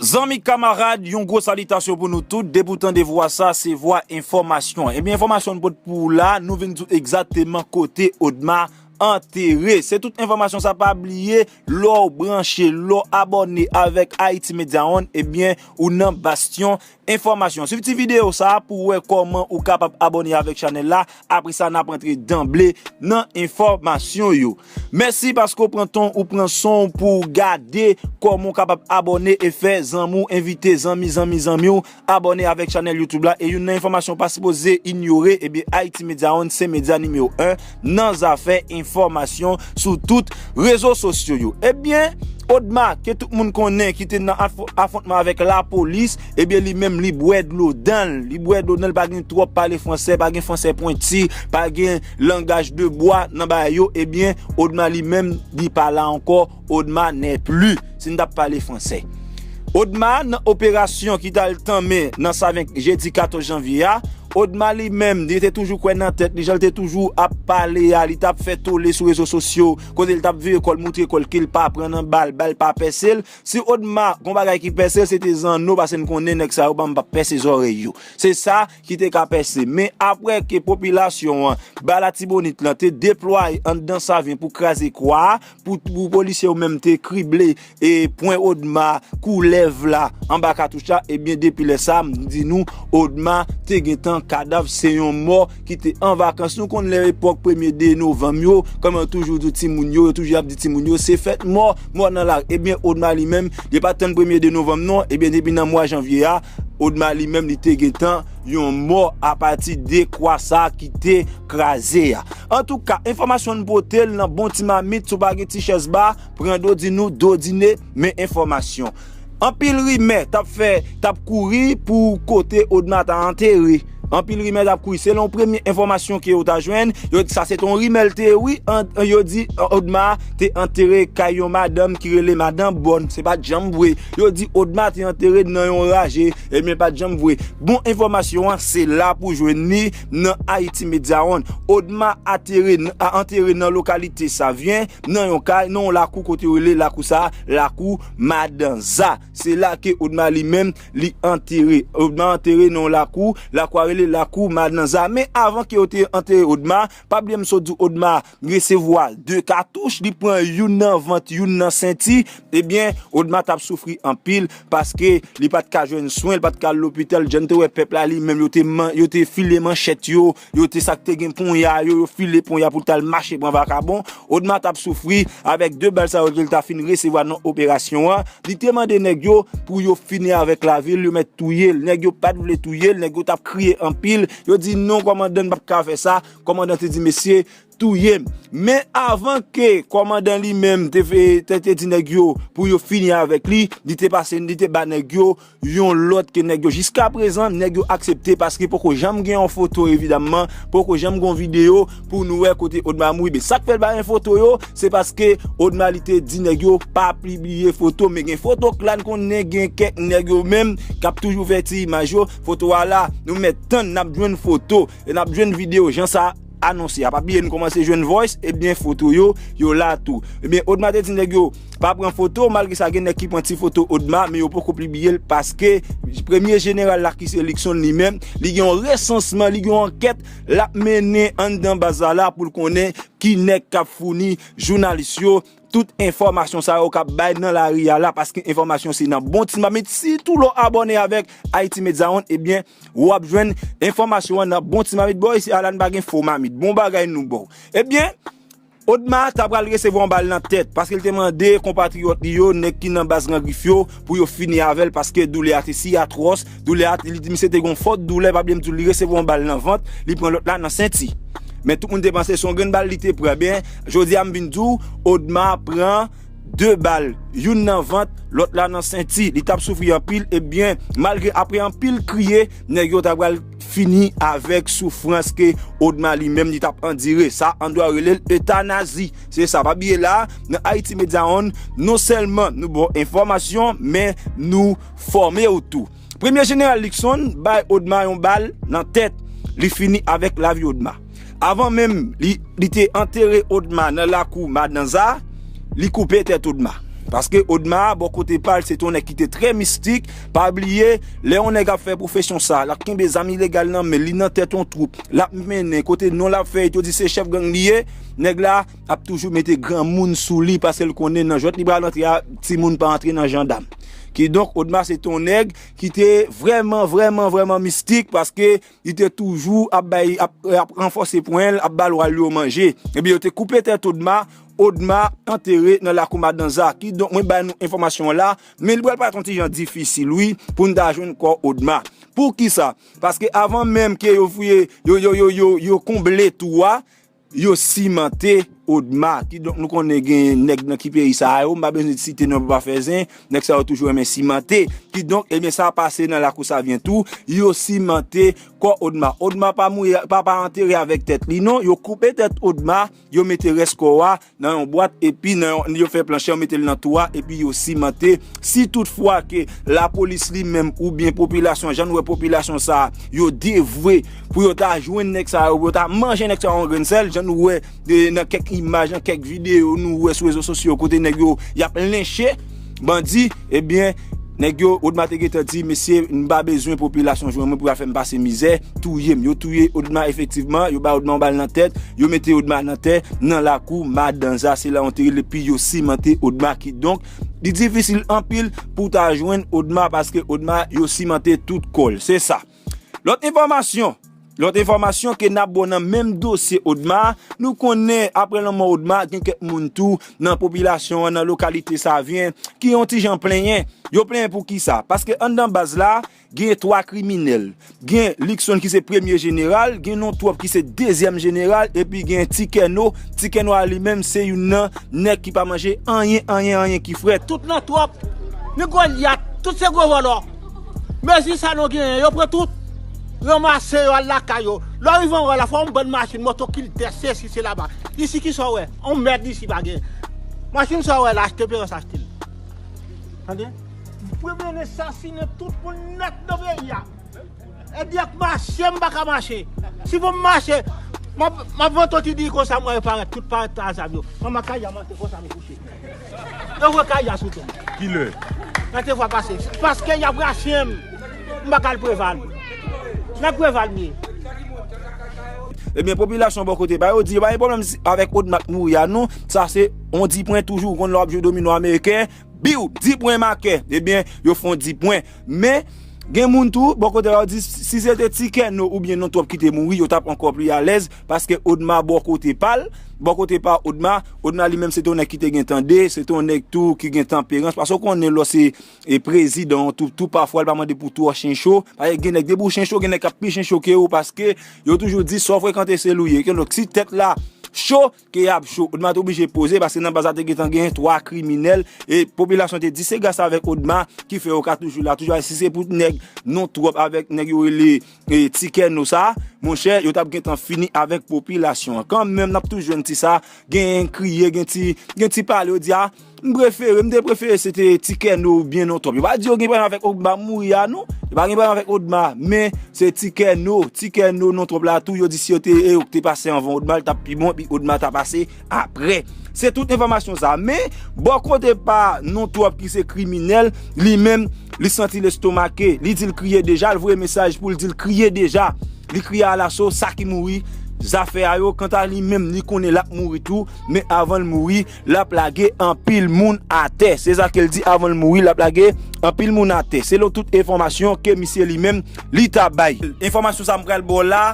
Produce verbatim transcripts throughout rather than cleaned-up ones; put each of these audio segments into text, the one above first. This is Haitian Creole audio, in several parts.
Zanmi, kamarad, yon gwo salitasyon pou nou tout. Depi w tande vwa sa, se vwa enfòmasyon. Ebyen, enfòmasyon n pote pou ou la, nou vin di w egzakteman kote Odma antere. Se tout enfòmasyon sa, pa bliye, lè w branche, lè w abòne avèk Haiti Media One, ebyen, ou nan bastyon enfòmasyon. Swiv ti videyo sa pou w wè kòman ou kapab abòne avèk chanèl la. Apre sa, n ap antre danble nan enfòmasyon yo. Mèsi paske w pran tan w, ou pran son w pou w gade kòman w kapab abòne e fè zanmi w envite zanmi, zanmi, zanmi w abòne avèk chanèl YouTube la. E youn nan enfòmasyon w pa sipoze inyore, ebyen, Haiti Media One se medya nimewo en nan zafè enfòmasyon sou tout rezo sosyo yo. Ebyen, Odma, ke tout moun konnen ki te nan afw-, afwontman avèk lapolis, ebyen, li menm, li bwè dlo dan l. Li bwè dlo dan l, pa gen twòp pale fransè, pa gen fransè pwenti, pa gen langaj de bwa nan bagay yo. Ebyen, Odma li menm, li pa la ankò. Odma n'est plus, si n t ap pale fransè. Odma nan operasyon ki t al tanmen nan Saven jedi katòz janvye a, Odma li menm, li te toujou kwè nan tèt li, jan l te toujou ap pale a, li t ap fè tole sou rezo sosyo, kote l t ap vire kò l, moutre kò l ke l pa pran nan bal, bal pa pèse l. Si Odma gon bagay ki pèse l, se te zanno, paske n konnen nèg sa yo pa m p ap pèse zòrèy yo. Se sa ki te ka pèse. Men apre ke popilasyon an, ba Latibonit lan te deplwaye anndan Saven pou kraze kwa a, pou, pou polisye yo menm te krible e pwen Odma, koulèv la, anba katouch la, ebyen, depi lè sa, m di nou, Odma te gentan kadav, se yon mò ki te an vakans. Nou konn lè epòk premye de novanm yo, kòman yo toujou di timoun yo, yo toujou ap di timoun yo, se fèt mò, mò nan lari. Ebyen, Odma li menm, li pa t tann premye de novanm non, ebyen, depi nan mwa janvye a, Odma li menm, li te gentan yon mò apati de kwa sa ki te kraze a. Antouka, enfòmasyon n pote l nan bon ti mamit, si w pa gen ti chèz ba, pran dodin ou, dodine, men enfòmasyon. Anpil rimè t ap fè, t ap kouri pou kote Odma ta antere. Anpil rimè t ap kouri. Selon premye enfòmasyon ke yo ta jwenn, yo di sa se t on rimè l te ye, wi. An, yo di, Odma te antere kay yon madanm ki rele Madan Bòn. Se pa t janm vre. Yo di Odma te antere nan yon raje. Ebyen, pa t janm vre. Bon enfòmasyon an, se la pou jwenn li nan Haiti Media One. Odma atere, a antere nan lokalite Savyen, nan yon kay, nan yon lakou kote yo rele lakou sa, lakou Madanza. Se la ke Odma li menm, li antere. Odma antere nan yon lakou, lakou a rele lakou Madanza. Men avan ke yo te antere Odma, pa bliye m sot di w Odma resevwa de katouch, li pran youn nan vant, youn nan senti. Ebyen, Odma t ap soufri anpil paske li pa t ka jwenn swen, li pa t ka al lopital. Jan n te wè pèp la li menm, yo te man-, yo te file manchèt yo, yo te sa k te gen ponya yo, yo file ponya pou l t al mache pran vakabon. Odma t ap soufri avèk de bal sa yo ke l ta fin resevwa nan operasyon an. Li te mande nèg yo pou yo fini avèk lavi l, yo mèt touye l. Nèg yo pa t vle touye l, nèg yo t ap kriye anpil. Yo di, "Non, kòmandan, n p ap ka fè sa." Kòmandan te di, "Mesye, touye m." Men avan ke kòmandan li menm te, te, te di nèg yo pou yo fini avèk li, li te pase, li te ba nèg yo yon lòt ke nèg yo, jiska prezan, nèg yo aksepte paske poko janm gen yon foto, evidamman, poko janm gen yon videyo pou nou wè kote Odma mouri. Men sa k fè l pa gen foto yo, se paske Odma li te di nèg yo pa pibliye foto, men gen foto k la, n konnen gen kèk nèg yo menm k ap toujou fè ti imaj yo. Foto a la, nou mèt tann, n ap jwenn foto, e n ap jwenn videyo, jan sa anonse a. Pa bliye, nou kòmanse jwenn voice, ebyen, foto yo, yo la tou. Ebyen, Odma te di nèg yo pa pran foto, malgre sa, gen nèg ki pran ti foto Odma, men yo poko pibliye l paske premye jeneral la, ki se Luckson li menm, li gen yon resansman, li gen yon ankèt l ap mennen anndan baz la la pou l konnen ki nèg k ap founi jounalis yo tout enfòmasyon sa yo k ap bay nan lari a la, paske enfòmasyon se nan bon ti mamit. Sitou lè w abòne avèk Haiti Media One, ebyen, w ap jwenn enfòmasyon an nan bon ti mamit. Bò isi a la, n pa gen fo mamit. Bon bagay nou ba w. Ebyen, Odma ta pral resevwa yon bal nan tèt, paske l te mande konpatriyòt li yo, nèg ki nan baz Gran Grif yo, pou yo fini avè l, paske doulè a te si atwòs, doulè a, li di misye te gen yon fòt doulè, pa bliye m di w, li resevwa yon bal nan vant, li pran lòt la nan senti. Men tout moun te panse se yon grenn bal li te pran. Ebyen, jodi a m vin di w, Odma pran de bal, youn nan vant, lòt la nan senti. Li t ap soufri anpil, ebyen, malgre apre anpil kriye, nèg yo ta pral fini avèk soufrans ke Odma li menm li t ap andire. Sa, an dwa rele l etanazi. Se sa, pa bliye la, nan Haiti Media One, non sèlman nou ba w enfòmasyon, men nou fòme w tou. Premye jeneral Luckson bay Odma yon bal nan tèt, li fini avèk lavi Odma. Avan menm li, li te antere Odma nan lakou Madanza, li koupe tèt Odma. Paske Odma, bò kote pa l, se te yon nèg ki te trè mistik. Pa bliye, lè yon nèg ap fè pwofesyon sa, l ap kenbe zam ilegal nan men li, nan tèt yon twoup, l ap mennen kote non l ap fè, yo di se chèf gang li ye, nèg la ap toujou mete granmoun sou li, paske l konnen nan jwèt li pral antre a, timoun pa antre nan jandam. Kidonk, Odma se te yon nèg ki te vrèman, vrèman, vrèman mistik, paske li te toujou ap bay, ap, ap ranfòse pwen l, ap ba lwa l yo manje. Ebyen, yo te koupe tèt Odma, Odma antere nan lakou Madanza. Kidonk, mwen bay nou enfòmasyon an la, men li pral parèt yon ti jan difisil, wi, pou n ta jwenn kò Odma. Poukisa? Paske avan menm ke yo fouye, yo, yo, yo, yo, yo konble twou a, yo simante Odma. Kidonk, nou konnen gen nèg nan ki peyi sa a yo, m pa bezwen site non pou pa fè zen, nèg sa yo toujou renmen simante. Kidonk, ebyen, sa pase nan lakou Savyen tou, yo simante kò Odma. Odma pa mouri, pa, pa antere avèk tèt li, non, yo koupe tèt Odma, yo mete rès kò a nan yon bwat, epi nan yon, yo fè planchè, yo mete l nan twou a, epi yo simante. Si toutfwa ke lapolis li menm oubyen popilasyon, jan nou wè popilasyon sa a, yo devwe pou yo ta jwenn nèg sa yo, pou yo ta manje nèg sa yo an grenn sèl, jan nou wè, e, nan kèk imaj, nan kèk videyo nou wè sou rezo sosyo kote nèg yo, y ap lenche bandi, ebyen, nèg yo, Odma te gentan di, mesye, m pa bezwen popilasyon jwenn mwen pou y al fè m pase mizè, touye m. Yo touye Odma efektivman, yo bay Odma yon bal nan tèt, yo mete Odma nan tè, nan lakou Madanza, se la yo te rele, epi yo simante Odma. Kidonk, li difisil anpil pou ta jwenn Odma, paske Odma, yo simante tout kò l. Se sa. Lòt enfòmasyon, lòt enfòmasyon ke n ap ba w nan menm dosye Odma, nou konnen apre lanmò Odma, gen kèk moun tou nan popilasyon an, nan lokalite Savyen, ki yon ti jan plenyen. Yo plenyen pou kisa? Paske anndan baz la, gen twa kriminèl. Gen Luckson ki se premye jeneral, gen Nontròp ki se dezyèm jeneral, epi gen Ti Kèno. Ti Kèno a li menm se youn nan nèg ki pa manje anyen, anyen, anyen ki frèt. Tout Nontròp, ni Golyat, tout se gwo vòlò. Mezi sa nou genyen, yo pran tout. Ranmase yo, al lakay yo. Lè w rive anwo la, fò yon bann machin, motokiltè, sesi, sela ba. Isi ki sa w wè? On mèd isi pa gen. Machin sa w wè la, achte Perans achte l. Tande? Premye nesasinen tout moun nèt nan peyi a. Èdye ak mache, m pa ka mache. Si pou m mache, m ap, m ap vante ti di konsa, mwen parèt, tout parèt ta zam yo. Manman kay a mante konsa, m kouche. Yo vwe kay a sou do m. Kilè? Nan te fwa pase. Paske y ap rache m. M pa ka al Preval. Nan Preval m ye. Ebyen, popilasyon bò kote pa yo di, yo pa gen pwoblèm si, avèk Odma k mouri a, non. Sa se on di pwen toujou, ou konn lè w ap jwe domino ameriken, biw, di pwen make. Ebyen, yo fè on di pwen. Men, gen moun tou, bò kote pa yo di, si se te Ti Kèno oubyen Nontròp ki te mouri, yo t ap ankò pli alèz, paske Odma bò kote pa l, bò kote pa Odma, Odma li menm se te yon nèg ki te gen tande, se te yon nèg tou ki gen tanperans, paske w konnen lò se e prezidan an tou, tou pafwa, li pa mande pou twò chen cho. Paske gen nèg depi w chen cho, gen nèg k ap pi chen cho ke ou, paske yo toujou di sa w frekante se li w ye. Kidonk, si tèt la cho, ke y ap cho. Odma te oblije poze, paske nan baz la te gentan gen twa kriminèl, e popilasyon te di se gras avèk Odma ki fè yo ka toujou la, toujou la. Si se pou nèg Nontròp avèk nèg yo rele, e, Ti Kèno sa, monchè, yo t ap gentan fini avèk popilasyon an. Kanmenm, n ap toujou jwenn ti sa, gen kriye, gen ti, gen ti pale, yo di, a, m prefere, m te prefere se te Ti Kèno oubyen Nontròp. Yo pa di yo gen pwoblèm avèk Odma mouri a, non. Yo pa gen pwoblèm avèk Odma, men se Ti Kèno, Ti Kèno Nontròp la tou, yo di si yo te, e yo k te pase anvan Odma, l t ap pi bon, epi Odma ta pase apre. Se tout enfòmasyon sa. Men, bò kote pa Nontròp ki se kriminèl, li menm, li santi l estomake, li di l kriye deja, l voye mesaj pou l di l kriye deja. Li kriye alaso, sa ki mouri, zafè a yo. Kanta li menm, li konnen l ap mouri tou, men avan l mouri, l ap lage anpil moun atè. Se sa ke l di, avan l mouri, l ap lage anpil moun atè. Selon tout enfòmasyon ke misye li menm, li ta bay. Enfòmasyon sa m pral ba w la,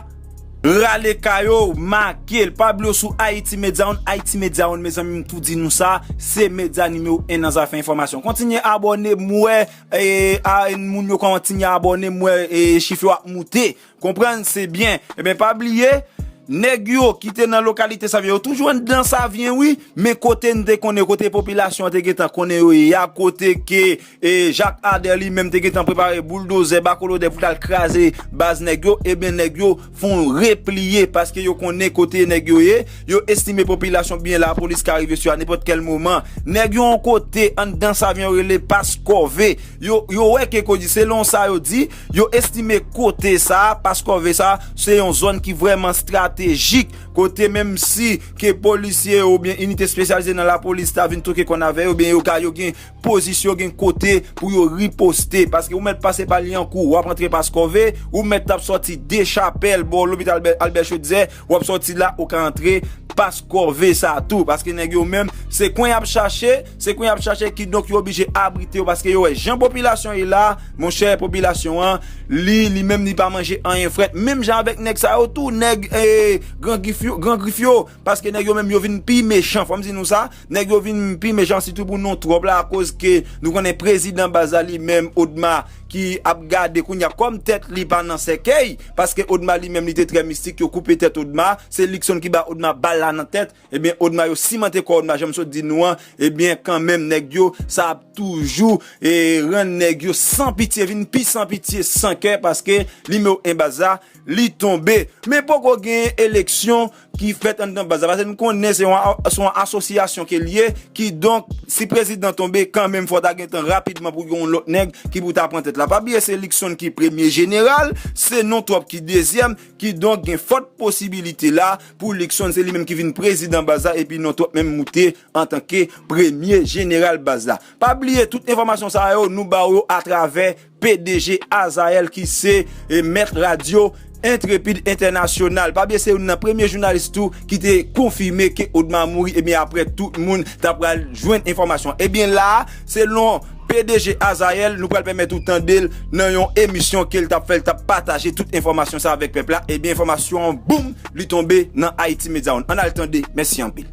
rale kay ou, make l. Pa bliye w sou Haïti Media One, Haïti Media One, mezanmi, m tou di nou sa, se medya nimewo en nan zafè enfòmasyon. Kontinye abòne, m wè, e, a, moun yo kontinye abòne, m wè, e, chif yo ap moute. Konprann, se byen. Ebyen, pa bliye, nèg yo ki te nan lokalite Savyen, yo toujou anndan Savyen, wi, men kote n te konnen, kote popilasyon an te gentan konnen yo ye a, kote ke, e, Jak Adè li menm te gentan prepare bouldozè, bakolodè pou t al kraze baz nèg yo, ebyen, nèg yo fè on repliye paske yo konnen kote nèg yo ye, yo estime popilasyon byen lapolis ka rive sou yo a nenpòt kèl moman. Nèg yo yon kote anndan Savyen yo rele Pas Kòve. Yo, yo wè ke kozi, selon sa yo di, yo estime kote sa a, Pas Kòve sa a, se yon zòn ki vrèman estratejik. estratejik, kote menm si ke polisye oubyen inite espesyalize nan lapolis ta vin toke kòn avè yo, oubyen yo ka yo gen pozisyon, gen kote pou yo riposte. Paske ou mèt pase pa Lyankou, w ap antre Paskòve, ou mèt t ap sòti Dechapèl, bò lopital Albè, Albè Chaudière, w ap sòti la, ou ka antre Paskòve sa tou. Paske nèg yo menm, se kwen y ap chache, se kwen y ap chache, kidonk yo oblije abrite yo, paske yo wè jan popilasyon ye la, monchè, popilasyon an, li, li menm, li pa manje anyen frèt. Menm jan avèk nèg sa yo tou, nèg, eh, Gran Grif yo, Gran Grif yo, paske nèg yo menm, yo vin pi mechan, fò m di nou sa, nèg yo vin pi mechan, sitou pou non twòp la, akoz ke nou konnen prezidan baz la li menm, Odma, ki ap gade kounye a kòm tèt li pa nan sèkèy, paske Odma li menm, li te trè mistik, yo koupe tèt Odma, se Luckson ki ba Odma bal la nan tèt, ebyen, Odma, yo simante kò Odma, jan m sot di nou an, ebyen, kanmenm, nèg yo, sa ap toujou, e, rann nèg yo san pitye, vin pi san pitye, san kè, paske nimewo en baz la, li tonbe. Men poko gen eleksyon ki fèt anndan baz la, paske nou konnen se yon, se yon asosyasyon ke l ye, kidonk, si prezidan tonbe, kanmenm, fò ta gentan rapidman pou gen yon lòt nèg ki pou ta pran tèt la. Pa bliye, se Luckson ki premye jeneral, se non twòp ki dezyèm, kidonk, gen fòt posibilite la pou Luckson, se li menm ki vin prezidan baz la, epi non twòp menm moute antanke premye jeneral baz la. Pa bliye, tout enfòmasyon sa yo, nou ba w yo atravè P D G Azayèl ki se, e, mèt radyo Entrepid Entènasyonal. Pa bliye, se youn nan premye jounalis tou ki te konfime ke Odma mouri, ebyen, apre tout moun ta pral jwenn enfòmasyon. Ebyen, la, selon P D G Azayèl, nou pral pèmèt ou tande l nan yon emisyon ke l t ap fè, l t ap pataje tout enfòmasyon sa avèk pèp la. Ebyen, enfòmasyon an, boum, li tonbe nan Haiti Media One. Ann al tande, mèsi anpil.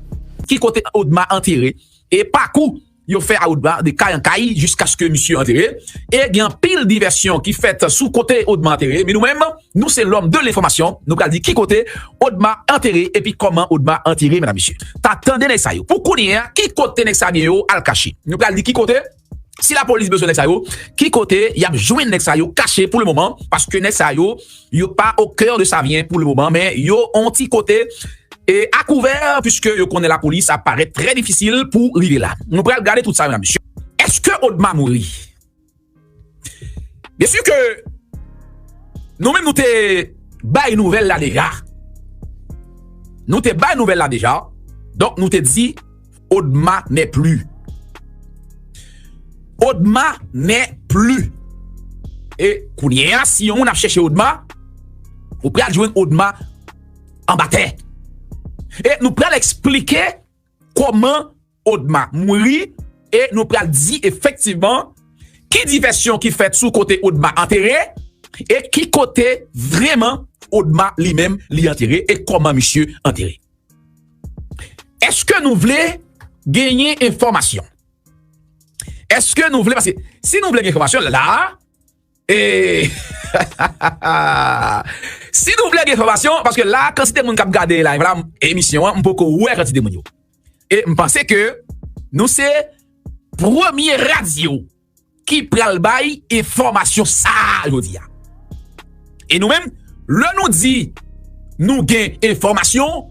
Ki kote Odma antere e pakou yo fè a Odma de kay an kay jiskaske misye antere. E gen anpil divèsyon ki fèt sou kote Odma antere. Men nou menm, nou se lòm de lenfòmasyon. Nou pral di ki kote Odma antere epi kòman Odma antere, medam, mesye. Ta tande nèg sa yo. Pou kounye a, ki kote nèg sa yo al kache? Nou pral di ki kote, si lapolis bezwen nèg sa yo, ki kote y ap jwenn nèg sa yo kache pou le moman, paske nèg sa yo, yo pa au cœur de Savyen pou le moman, men yo on ti kote e a kouvè, piske yo konnen lapolis ap parèt trè difisil pou rive la. Nou pral gade tout sa, medam, mesye. Èske Odma mouri? Byen si ke nou menm nou te bay nouvèl la deja. Nou te bay nouvèl la deja. Donk, nou te di, Odma n'est plus. Odma n'est plus. E kounye a, si yon moun ap chèche Odma, ou pral jwenn Odma anba tè. E nou pral eksplike kòman Odma mouri, e nou pral di efektivman ki divèsyon ki fèt sou kote Odma antere, e ki kote vrèman Odma li menm li antere, e kòman misye antere. Èske nou vle genyen enfòmasyon? Èske nou vle, paske si nou vle gen enfòmasyon, la, e, si nou vle gen enfòmasyon, paske la, kantite moun k ap gade live la, emisyon an, m poko wè kantite moun yo. E m panse ke nou se premye radyo ki pral bay enfòmasyon sa a jodi a. E nou menm, lè nou di nou gen enfòmasyon,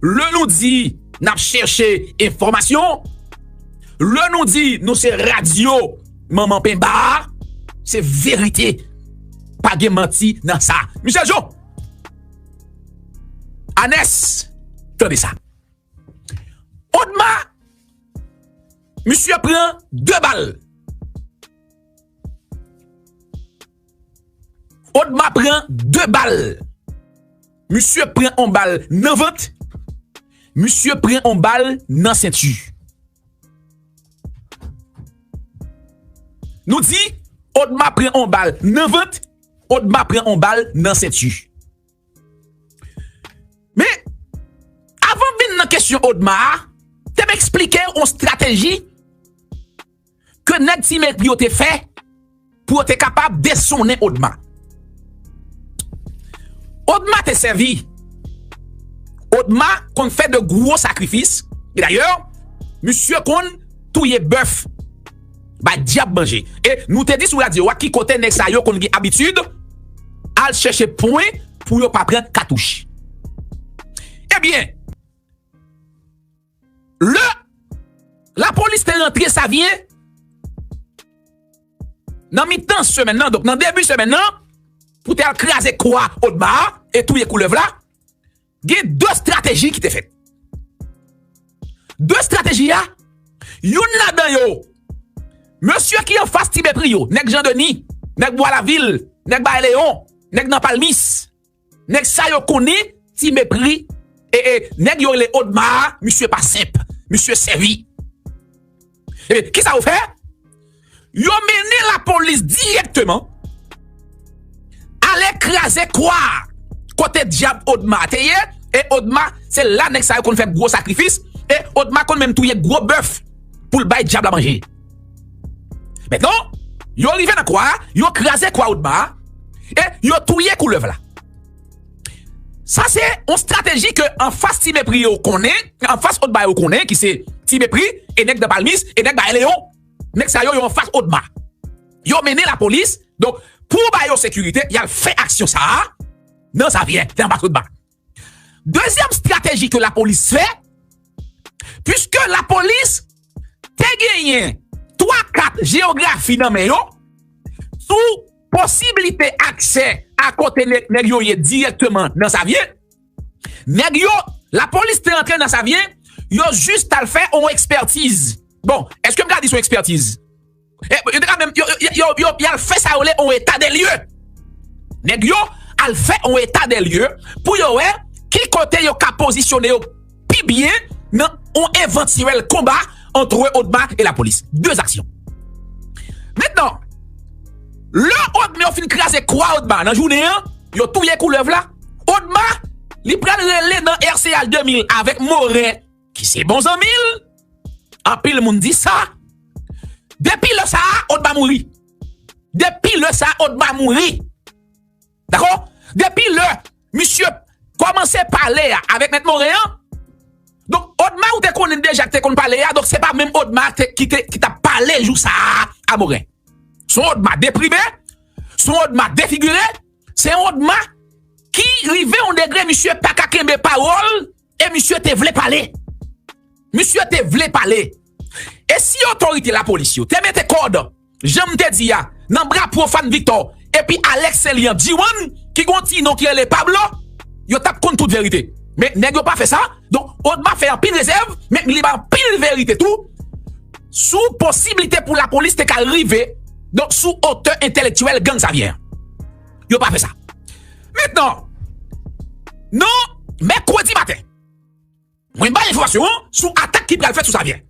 lè nou di n ap chèche enfòmasyon, lè nou di nou se radyo manman penba a, se verite. Pa gen manti nan sa. Michel Jo, Anès, tande sa. Odma, misye pran de bal. Odma pran de bal. Misye pran on bal nan vant. Misye pran on bal nan senti. Nou di, Odma pran on bal nan vant, Odma pran on bal nan senti. Men, avan m vin nan kesyon Odma a, te m eksplike w on estrateji ke nèg Ti Mepri yo te fè pou yo te kapab desonnen Odma. Odma te sèvi. Odma konn fè de gwo sakrifis. E dayè, misye konn touye bèf, bay dyab manje. E nou te di sou radyo a ki kote nèg sa yo konn gen abitid al chèche pwen pou yo pa pran katouch. Ebyen, lè lapolis te rantre Savyen, nan mitan semèn nan, donk nan debi semèn nan, pou te al kraze kwa Odma a e touye koulèv la, Gen de estrateji ki te fèt. De estrateji a, youn ladan yo, mesye ki anfas Ti Mepri yo, nèg Jan Deni, nèg Bwa Lavil, nèg Bay Leyon, nèg nan Palmis, nèg sa yo konnen Ti Mepri, e, e, nèg yo rele Odma a, misye pa senp, misye sèvi. Ebyen, kisa yo fè? Yo mennen lapolis dirèkteman ale kraze kwa kote dyab Odma te ye. E Odma, se la nèg sa yo konn fè gwo sakrifis. E Odma konn menm touye gwo bèf pou l bay dyab la manje. Mentnan, yo rive nan kwa a, yo kraze kwa Odma a, e yo touye koulèv la. Sa se yon estrateji ke anfas Ti Mepri yo konnen, anfas Odma yo konnen, ki se Ti Mepri e nèg nan Palmis e nèg Bay Leyon. Nèg sa yo, yo anfas Odma. Yo mennen lapolis. Donk, pou ba yo sekirite, y al fè aksyon sa a nan Zavyè, se anfas Odma. Dezyèm estrateji ke lapolis fè, piske lapolis te genyen twa kat jewografi nan men yo sou posiblite aksè a kote nè- nèg yo ye dirèkteman nan Zavyè, nèg yo, lapolis te antre nan Zavyè, yo jis t al fè yon ekspètiz. Bon, èske m ka di se yon ekspètiz? E, yo te ka menm, yo, yo, yo, yo, y al fè sa yo rele yon eta de lye. Nèg yo al fè yon eta de lye pou yo wè ki kote yo ka pozisyone yo pi byen nan yon evantyèl konba antre Odma e lapolis. De aksyon. Mentnan, lè Odma yo fin kraze kwa Odma nan jounen an, yo touye koulèv la, Odma, li pral rele nan R C A de mil avèk Moren, ki se bon zanmi l. Anpil moun di sa. Depi lè sa a, Odma mouri. Depi lè sa a, Odma mouri. Dakò? Depi lè misye kòmanse pale a avèk Mèt Moren an, donk, Odma ou te konnen deja ki te konn pale a, donk, se pa menm Odma te, ki te, ki t ap pale jou sa a a Moren. Se yon Odma deprime, se yon Odma defigire, se yon Odma ki rive yon degre misye pa ka kenbe pawòl e misye te vle pale. Misye te vle pale. E si otorite lapolis yo te mete kòd, jan m te di a, nan bra pwofàn Victor epi Alex Elian Diwan, ki gon ti non ki rele Pablo, yo t ap konn tout verite. Men nèg yo pa fè sa. Donk, Odma fè anpil rezèv, men li ba anpil verite tou sou posiblite pou lapolis te ka rive, donk, sou otè entèlektyèl gang Zavyè. Yo pa fè sa. Mentnan, nan mèkredi maten, mwen bay enfòmasyon an sou atak ki pral fèt sou Zavyè.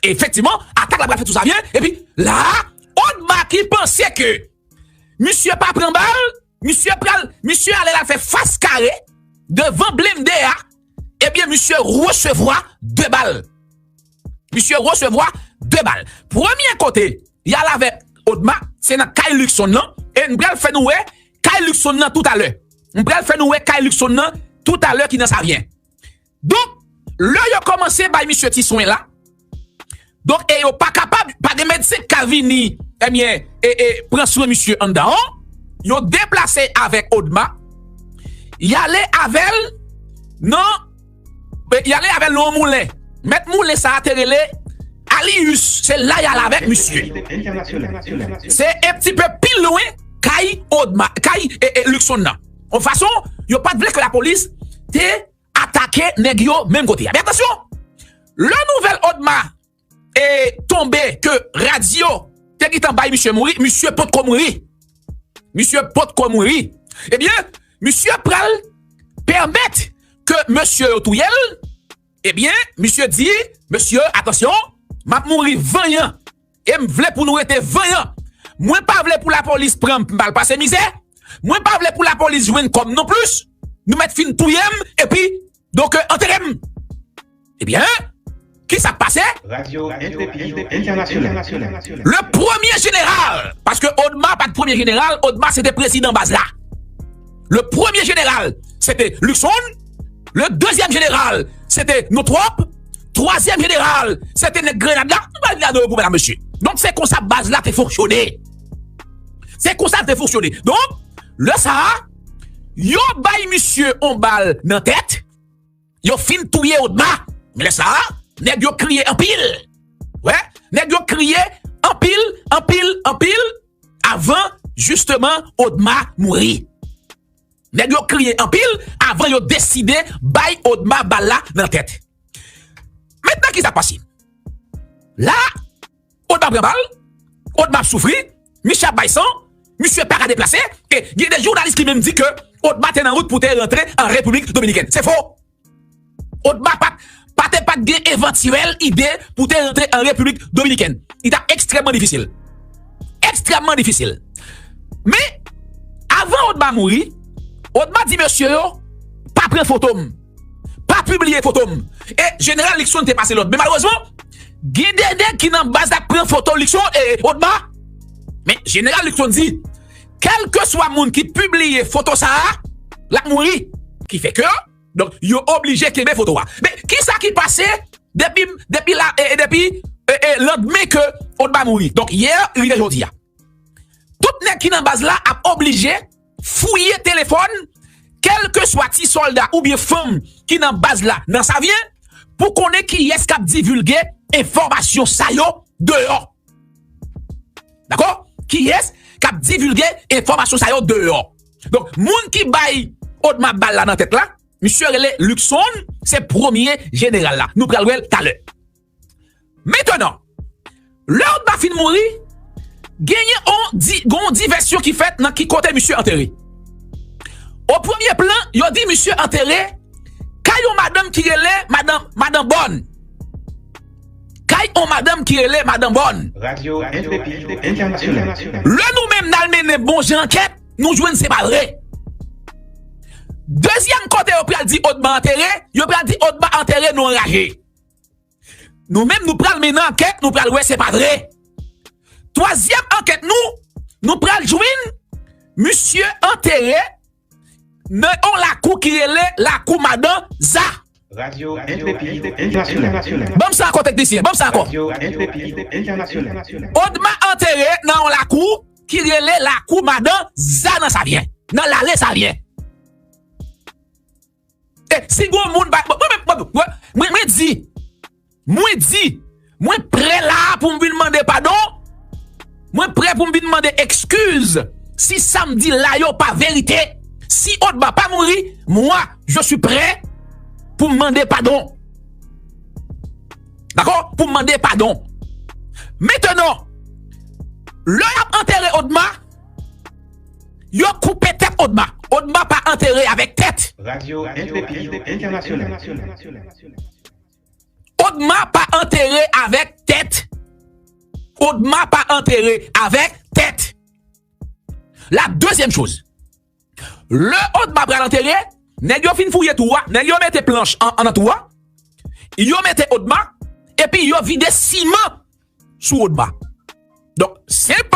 Efektivman, atak la pral fèt sou Zavyè, epi la a, Odma ki panse ke misye pa pran bal, misye pral, misye ale la fè fas kare devan blende a, ebyen, misye resevwa de bal. Misye resevwa de bal. Premye kote y al avèk Odma, se nan kay Luckson nan, e m pral fè nou wè kay Luckson nan toutalè. M pral fè nou wè kay Luckson nan toutalè ki nan Zavyè. Donk, lè yo kòmanse bay misye ti swen la, donk, e yo pa kapab, pa gen medsen k ka vini, ebyen, e, e, pran swen misye anndan an, yo deplase avèk Odma, y ale avè l nan, e, y ale avè l nan yon moulen. Mèt moulen sa a te rele Alius, se la y al avèk misye. Se yon ti pe pi lwen kay Odma, kay, e, e, Luckson nan. Yon fason, yo pa t vle ke lapolis te atake nèg yo menm kote a. Men atansyon, lè nouvèl Odma e tonbe ke radyo te gentan bay misye mouri, misye potko mouri. Misye potko mouri. Ebyen, misye pral pèmèt ke mesye yo touye l. Ebyen, misye di, mesye, atansyon, m ap mouri vanyan. E m vle pou nou rete vanyan. Mwen pa vle pou lapolis pran m, m al pase mizè. Mwen pa vle pou lapolis jwenn kòb non plis. Nou mèt fin touye m, epi, donk, antere m. Ebyen, kisa k pase? Radyo Entèpid Entènasyonal. Le premye jeneral, paske Odma pa t premye jeneral, Odma se te prezidan baz la. Le premye jeneral, se te Luckson. Le dezyèm jeneral, se te Notwòp. Twazyèm jeneral, se te nèg Grenad la. Nou pa vin ladan yo pou medam mesye. Donk, se konsa baz la te fonksyone. Se konsa l te fonksyone. Donk, lè sa a, yo bay misye on bal nan tèt. Yo fin touye Odma. Men lè sa a, nèg yo kriye anpil. Wè, nèg yo kriye anpil, anpil, anpil, avan, jisteman, Odma mouri. Nèg yo kriye anpil avan yo deside bay Odma bal la nan tèt. Mentnan, ki sa k pase? La, Odma pran bal, Odma ap soufri, misye ap bay san, misye pa ka deplase, e gen de jounalis ki menm di ke Odma te nan wout pou te rantre an Repiblik Dominikèn. Se fo! Odma pa, pa te pa t gen evantyèl ide pou te rantre an Repiblik Dominikèn. Li t ap ekstrèmman difisil. Ekstrèmman difisil. Men, avan Odma mouri, Odma di mesye yo, pa pran foto m. Pa pibliye foto m. E Jeneral Luckson te pase lòd. Men malerezman, gen de nèg ki nan baz la pran foto Luckson e Odma. Men Jeneral Luckson di, kèlkeswa moun ki pibliye foto sa a, l ap mouri. Ki fè ke, donk, yo oblije kenbe foto a. Men, ki sa ki pase depi, depi la, e, e depi, e, e, landmen ke Odma mouri? Donk, yè rive jodi a. Tout nèg ki nan baz la ap oblije fouye telefòn, kèlkeswa ti sòlda oubyen fanm ki nan baz la nan Savyen, pou konnen kiyès k ap divilge enfòmasyon sa yo deyò. Dakò? Kiyès k ap divilge enfòmasyon sa yo deyò? Donk, moun ki bay Odma bal la nan tèt la, misye rele Luckson, se premye jeneral la. Nou pral wè l talè. Mentnan, lè Odma fin mouri, genyen on di, gon divèsyon ki fèt nan ki kote misye antere. O premye plan, yo di misye antere kay yon madanm ki rele madanm, madanm Bòn. Kay yon madanm ki rele madanm Bòn. Radio Intrépide International. Lè nou menm n al mennen bon jan ankèt, nou jwenn se pa vre. Dezyèm kote yo pral di Odma antere, yo pral di Odma antere nan raje. Nou menm, nou pral mennen ankèt, nou pral wè se pa vre. Twazyèm ankèt nou, nou pral jwenn misye antere nan yon lakou ki rele lakou madan Za. Radio Intrépide International. Ban m sa ankò, teknisyen, ban m sa ankò. Radio Intrépide International. Odma antere nan yon lakou ki rele lakou madan Za nan Savyen, nan lale Savyen. E si gon moun pa, mwen, mwen, mwen, mwen, mwen di, mwen di, mwen prè la a pou m vin mande padon. Mwen prè pou m vin mande ekskiz si sa m di la yo pa verite. Si Odma pa mouri, moi, je suis prêt pou m mande padon. Dakò? Pou m mande padon. Mentnan, lè y ap antere Odma, yo koupe tèt Odma. Odma pa antere avèk tèt. Radio Intrépide International. Odma pa antere avèk tèt. Odma pa antere avèk tèt. La dezyèm choz. Lè Odma pral antere, nèg yo fin fouye twou a, nèg yo mete planch an, an nan twou a, yo mete Odma, epi yo vide siman sou Odma. Donk, senp,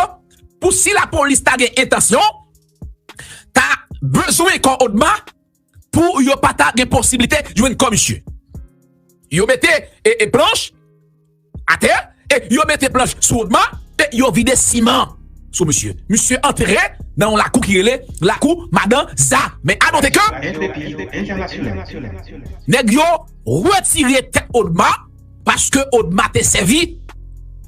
pou si lapolis ta gen entansyon, ta bezwen kò Odma, pou yo pa ta gen posiblite jwenn kò misye. Yo mete, e, e, planch atè, e yo mete planch sou Odma, e yo vide siman sou misye. Misye antere nan yon lakou ki rele lakou madan Za. Men anote ke nèg yo retire tèt Odma, paske Odma te sèvi,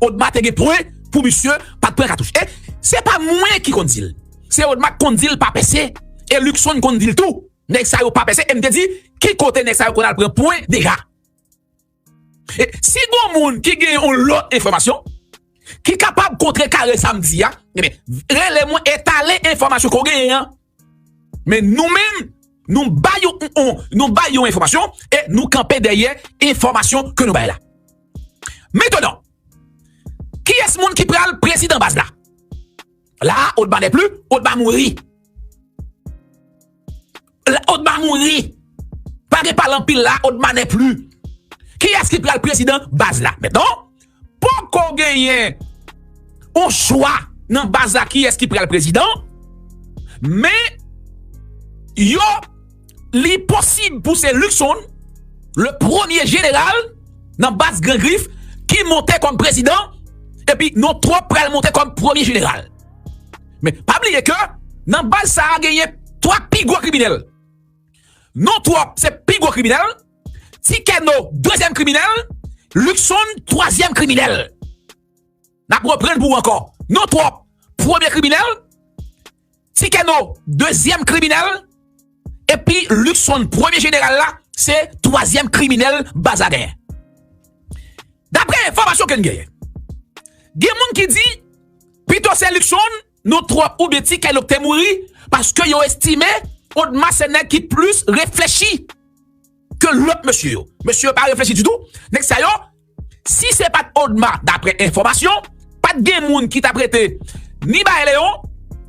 Odma te gen pwen pou misye pa t pran katouch. E se pa mwen ki konn di l. Se Odma k konn di l pa pèse. E Luckson konn di l tou. Nèg sa yo pa pèse. E m te di, ki kote nèg sa yo konn al pran pwen deja? E si gon moun ki gen yon lòt enfòmasyon, ki kapab kontrekare sa m di a, ebyen, rele mwen, etale enfòmasyon ke w genyen an. Men nou menm, nou bay yon, yon, nou bay yon enfòmasyon e nou kanpe dèyè enfòmasyon ke nou bay la. Mentnan, kiyès moun ki pral prezidan baz la? La, Odma n'est plus, Odma mouri. La, Odma mouri. Pa gen pale anpil la, Odma n'est plus. Kiyès ki pral prezidan baz la? Mentnan, poko genyen yon chwa nan baz la kiyès ki pral prezidan, men yo, li posib pou se Luckson, le premye jeneral nan baz Gran Grif, ki monte kòm prezidan, epi Non Twòp pral monte kòm premye jeneral. Men pa bliye ke nan baz sa a genyen twa pi gwo kriminèl. Non Twòp se pi gwo kriminèl, Ti Kèno dezyèm kriminèl, Luckson twazyèm kriminèl. N ap reprann pou ou ankò. Non Twòp, premye kriminèl, Ti Kèno, dezyèm kriminèl, Epi Luckson, premye jeneral la, se twazyèm kriminèl baz la genyen. Daprè enfòmasyon ke n genyen, gen moun ki di pito se Luckson, Nontròp oubyen Ti Kay Lòk te mouri, paske yo estime Odma se nèg ki plis reflechi ke lòt mesye yo. Mesye yo pa reflechi ditou. Nèg sa yo, si se pa t Odma, daprè enfòmasyon, pa t gen moun ki t ap rete ni Bay Leyon,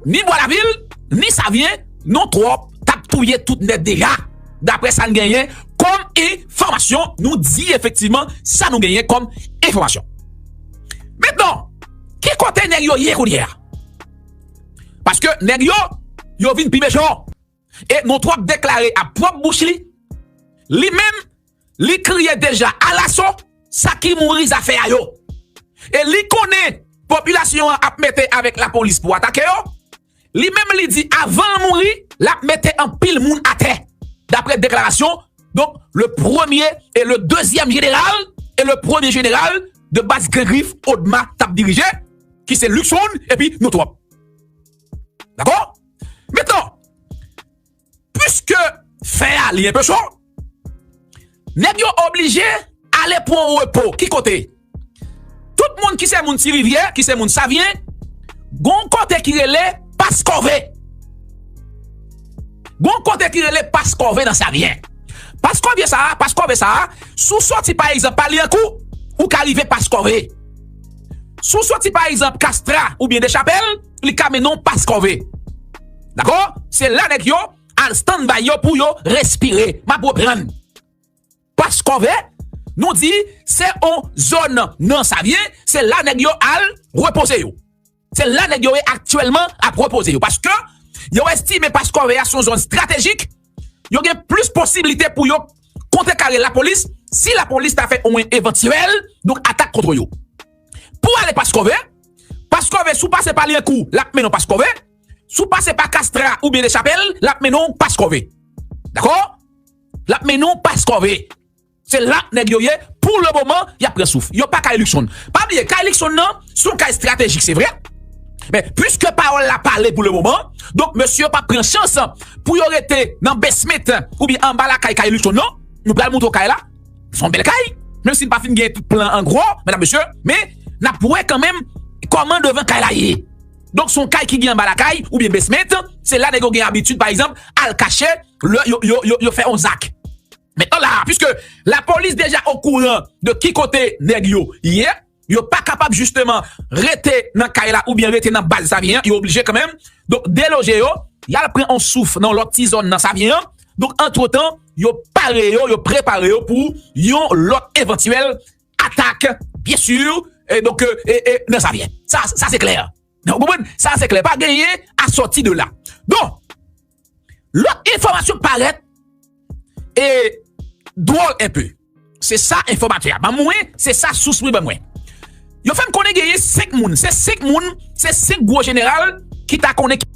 ni Bwa Lavil, ni Savyen, Nontròp t ap touye tout nèt deja. Daprè sa n genyen kòm enfòmasyon, nou di efektivman sa nou genyen kòm enfòmasyon. Mentnan, ki kote nèg yo ye kounye a? Paske nèg yo, yo vin pi mechan. E Nontròp deklare a pwòp bouch li, li menm, li kriye deja alaso sa ki mouri zafè a yo. E li konnen popilasyon an ap mete avèk lapolis pou atake yo. Li menm li di avan l mouri, l ap mete anpil moun atè. Daprè deklarasyon, donk, le premier et le deuxième général et le premier général de baz Gran Grif Odma t ap dirije, ki se Luckson epi Nontròp. Dakò? Mentnan, piske fè a li enpe cho, nèg yo oblije ale pran repo. Ki kote? Tout moun ki se moun Ti Rivyè, ki se moun Savyen, gon kote ki rele Pas Kòve. Gon kote ki rele Pas Kòve nan Savyen. Pas Kòve sa a, Pas Kòve sa a, si w soti pa egzanp pa Lyankou, ou ka rive Pas Kòve. Si w soti pa egzanp Kastra oubyen Dechapèl, li ka mennen w Pas Kòve. Dakò? Se la nèg yo al stand by yo pou yo respire. M ap reprann. Pas Kòve, nou di se yon zòn nan Savyen, se la nèg yo al repoze yo. Se la nèg yo ye aktyèlman ap repoze yo. Paske yo estime Pas Kòve a se yon zòn estratejik, yo gen plis posiblite pou yo kontrekare lapolis si lapolis ta fè yon evantyèl, donk, atak kont yo. Pou ale Pas Kòve, Pas Kòve, si w pase pa Lyankou, l ap mennen w Pas Kòve. Si w pase pa Kastra oubyen Dechapèl, l ap mennen w Pas Kòve. Dakò? L ap mennen w Pas Kòve. Se la nèg yo ye. Pou le moman, y ap pran souf. Yo pa kay Luckson. Pa bliye, kay Luckson nan, se yon kay estratejik, se vre. Men, piske pawòl la pale pou le moman, donk, mesye yo p ap pran chans pou yo rete nan basement oubyen anba lakay kay Luckson, non. Nou pral montre w kay la. Se yon bèl kay. Menm si n pa fin gen tout plan an gwo, medam, mesye, men n ap wè kanmenm kòman devan kay la ye. Donk, se yon kay ki gen anba lakay oubyen basement, se la nèg yo gen abitid, pa egzanp, al kache lè yo, yo, yo, yo fè yon zak. Mentnan la, piske lapolis deja okouran de ki kote nèg yo ye, yo pa kapab jisteman rete nan kay la oubyen rete nan baz Savyen an, yo oblije kanmenm, donk, deloje yo, y al pran yon souf nan yon lòt ti zòn nan Savyen an. Donk, antretan, yo pare yo, yo prepare yo pou yon lòt evantyèl atak, byen si, e donk, e, e, nan Savyen. Sa, sa se klè. Ou konprann? Sa se klè. Pa genyen a sòti de la. Donk, lòt enfòmasyon parèt e dwòl enpe. Se sa enfòmatè a ban mwen, se sa sous mwen ban mwen. Yo fè m konnen genyen senk moun. Se senk moun, se senk gwo jeneral ki ta konnen ki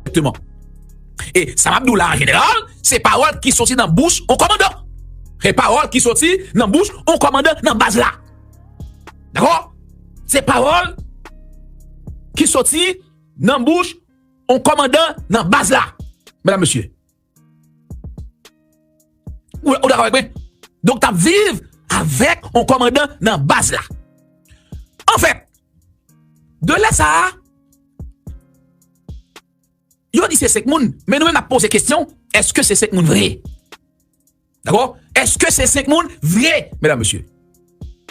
egzakteman. E sa m ap di w la, an jeneral, se pawòl ki soti nan bouch yon kòmandan. Se pawòl ki soti nan bouch yon kòmandan nan baz la. Dakò? Se pawòl ki soti nan bouch yon kòmandan nan baz la. Medam, mesye. Ou, ou dakò avèk mwen? Donk, t ap viv avèk yon kòmandan nan baz la. Anfèt, de lè sa a, yo di se senk moun, men nou menm n ap poze kesyon, èske se senk moun vre? Dakò? Èske se senk moun vre, medam, mesye?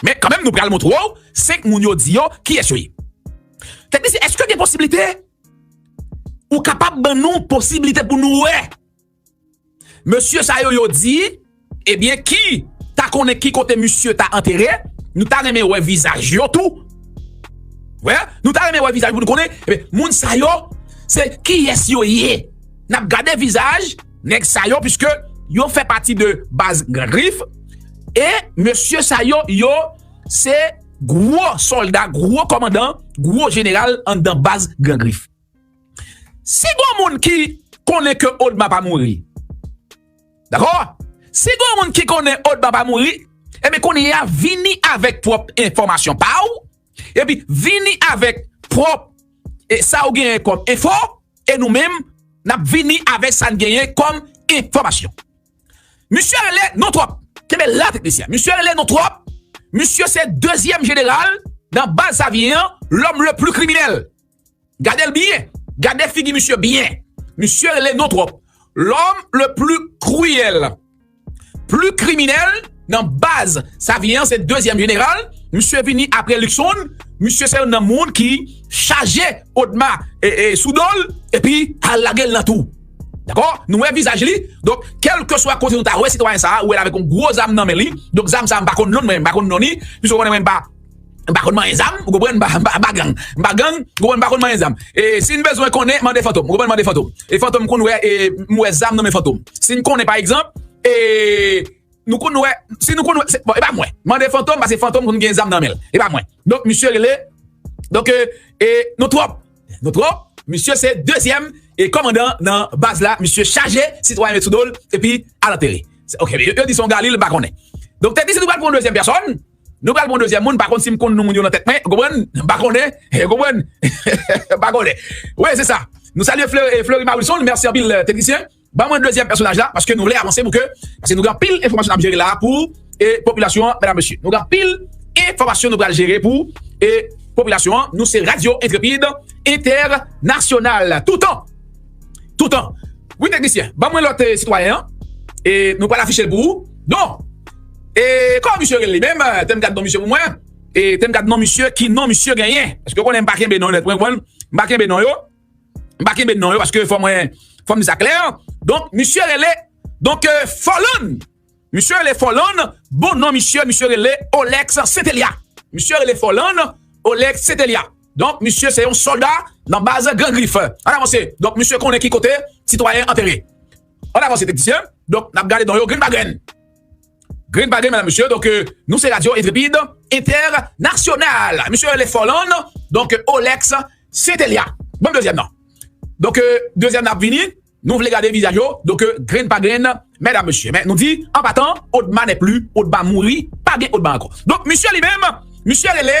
Men kanmenm, nou pral montre w senk moun yo di yo, kiyès yo ye. Tèt li se, èske gen posiblite? Ou kapab ban nou posiblite pou nou wè mesye sa yo, yo di, ebyen, ki ta konnen ki kote misye ta antere, nou ta renmen wè vizaj yo tou. Wè, nou ta renmen wè vizaj pou nou konnen, ebyen, moun sa yo, se kiyès yo ye. N ap gade vizaj nèg sa yo, piske yo fè pati de baz Gran Grif. E mesye sa yo, yo se gwo sòlda, gwo kòmandan, gwo jeneral anndan baz Gran Grif. Si gon moun ki konnen ke Odma pa mouri, dakò? Si gon moun ki konnen Odma pa mouri, ebyen, kounye a, vini avèk pwòp enfòmasyon pa w, epi vini avèk pwòp, e, sa w genyen kòm enfo, e nou menm, n ap vini avèk sa n genyen kòm enfòmasyon. Misye rele Non Twòp. Kenbe la, teknisyen. Misye rele Non Twòp. Misye se dezyèm jeneral nan baz Savyen an, l'homme le plus criminel. Gade l byen. Gade figi misye byen. Misye rele Non Twòp. L'homme le plus cruel. Pli kriminèl nan baz Savyen an, se dezyèm jeneral. Misye vini apre Luckson. Misye se youn nan moun ki chaje Odma e, e, sou do l, epi al lage l nan twou. Dakò? Nou wè vizaj li. Donk, kèlkeswa kote nou ta wè sitwayen sa a, ou wè l avèk yon gwo zam nan men li. Donk, zam sa a, m pa konn non l, mwen, m pa konn non li. Misye konnen mwen, m pa M pa konn manyen zam, ou konprann? M pa, m pa, m pa gang. M pa gang, ou konprann? M pa konn manyen zam. E si n bezwen konnen, mande Fantom. Ou konprann? Mande Fantom. E Fantom konn wè, e, m wè zam nan men Fantom. Si n konnen, pa egzanp, e, nou konn wè, si nou konn wè, se, bon, e pa mwen. Mande Fantom, paske Fantom konn gen zam nan men l. E pa mwen. Donk, misye rele, donk, e, e, Non Twòp. Non Twòp, misye se dezyèm e kòmandan nan baz la. Misye chaje sitwayen met sou do l, epi al antere. Se, ok, yo, yo di se yon Galil, m pa konnen. Donk, te di si nou pral pran yon dezyèm pèsòn, nou pral pran dezyèm moun, pa konn si m konn non moun yo nan tèt mwen, ou konprann? M pa konnen, ou konprann? M pa konnen. Wi, se sa. Nou salye Fleury, Fleury Marilson, mèsi anpil, eh, teknisyen. Ban mwen dezyèm pèsonaj la, paske nou vle avanse pou ke, paske nou gen anpil enfòmasyon n ap jere la pou, eh, popilasyon an, medam, mesye. Nou gen anpil enfòmasyon nou pral jere pou, eh, popilasyon an. Nou se Radyo Entrepid Entènasyonal. Toutan. Toutan. Wi, teknisyen, ban mwen lòt, eh, sitwayen an. E nou pral afiche l pou ou. Non. E kòman misye rele li menm? Te m gad non misye pou mwen. E te m gad non misye, ki non misye genyen. Paske w konnen m pa kenbe non nèt, mwen, mwen, m pa kenbe non yo. M pa kenbe non yo, paske fò mwen, fò m di sa klè. Donk, misye rele, donk, eh, Fòlàn. Misye rele Fòlàn, bon non misye, misye rele Olex Sentelya. Misye rele Fòlàn, Olex Sentelya. Donk, misye se yon sòlda nan baz Gran Grif. Ann avanse. Donk, misye konnen ki kote sitwayen antere. Ann avanse, teknisyen. Donk, n ap gade non yo, grenn pa grenn. Grenn pa grenn, medam, mesye. Donk, eh, nou se Radyo Entrepid Entènasyonal. Misye rele Fòlàn, donk, eh, Olex Sentelya. Bon, dezyèm nan. Donk, eh, dezyèm nan ap vini. Nou vle gade vizaj yo. Donk, eh, grenn pa grenn, medam, mesye. Men nou di, an patan, Odma n'est plus, Odma mouri, pa gen Odma ankò. Donk, misye li menm, misye rele,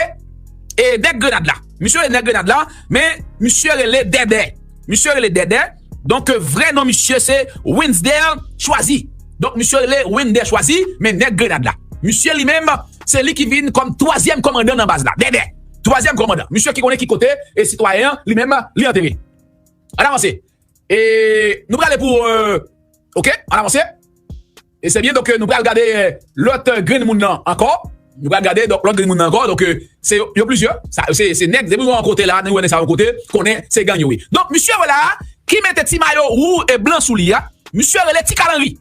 e, nèg Grenad la. Misye rele nèg Grenad la, men misye rele Dèdè. Misye rele Dèdè. Donk, eh, vrè non misye se Winsdale Chwazi. Donk, misye rele Winder Chwazi, men nèg Grenad la. Misye li menm, se li ki vin kòm twazyèm kòmandan nan baz la. Dèdè. Twazyèm kòmandan. Misye ki konnen ki kote, e, sitwayen an, li menm, li antere. Ann avanse. E nou prale pou, euh, ok, ann avanse. E se byen, donk, euh, nou pral gade, euh, lòt, euh, grenn moun nan ankò. Nou pral gade, donk, lòt grenn moun nan ankò. Donk, euh, se yo, yo plizyè. Sa, se, se nèg, depi w wè yon kote la, nou wè nèg sa yon kote, konnen se gang yo ye. Donk, misye wè la, ki mete ti mayo wou e blan sou li a, misye rele Ti Kal Anri.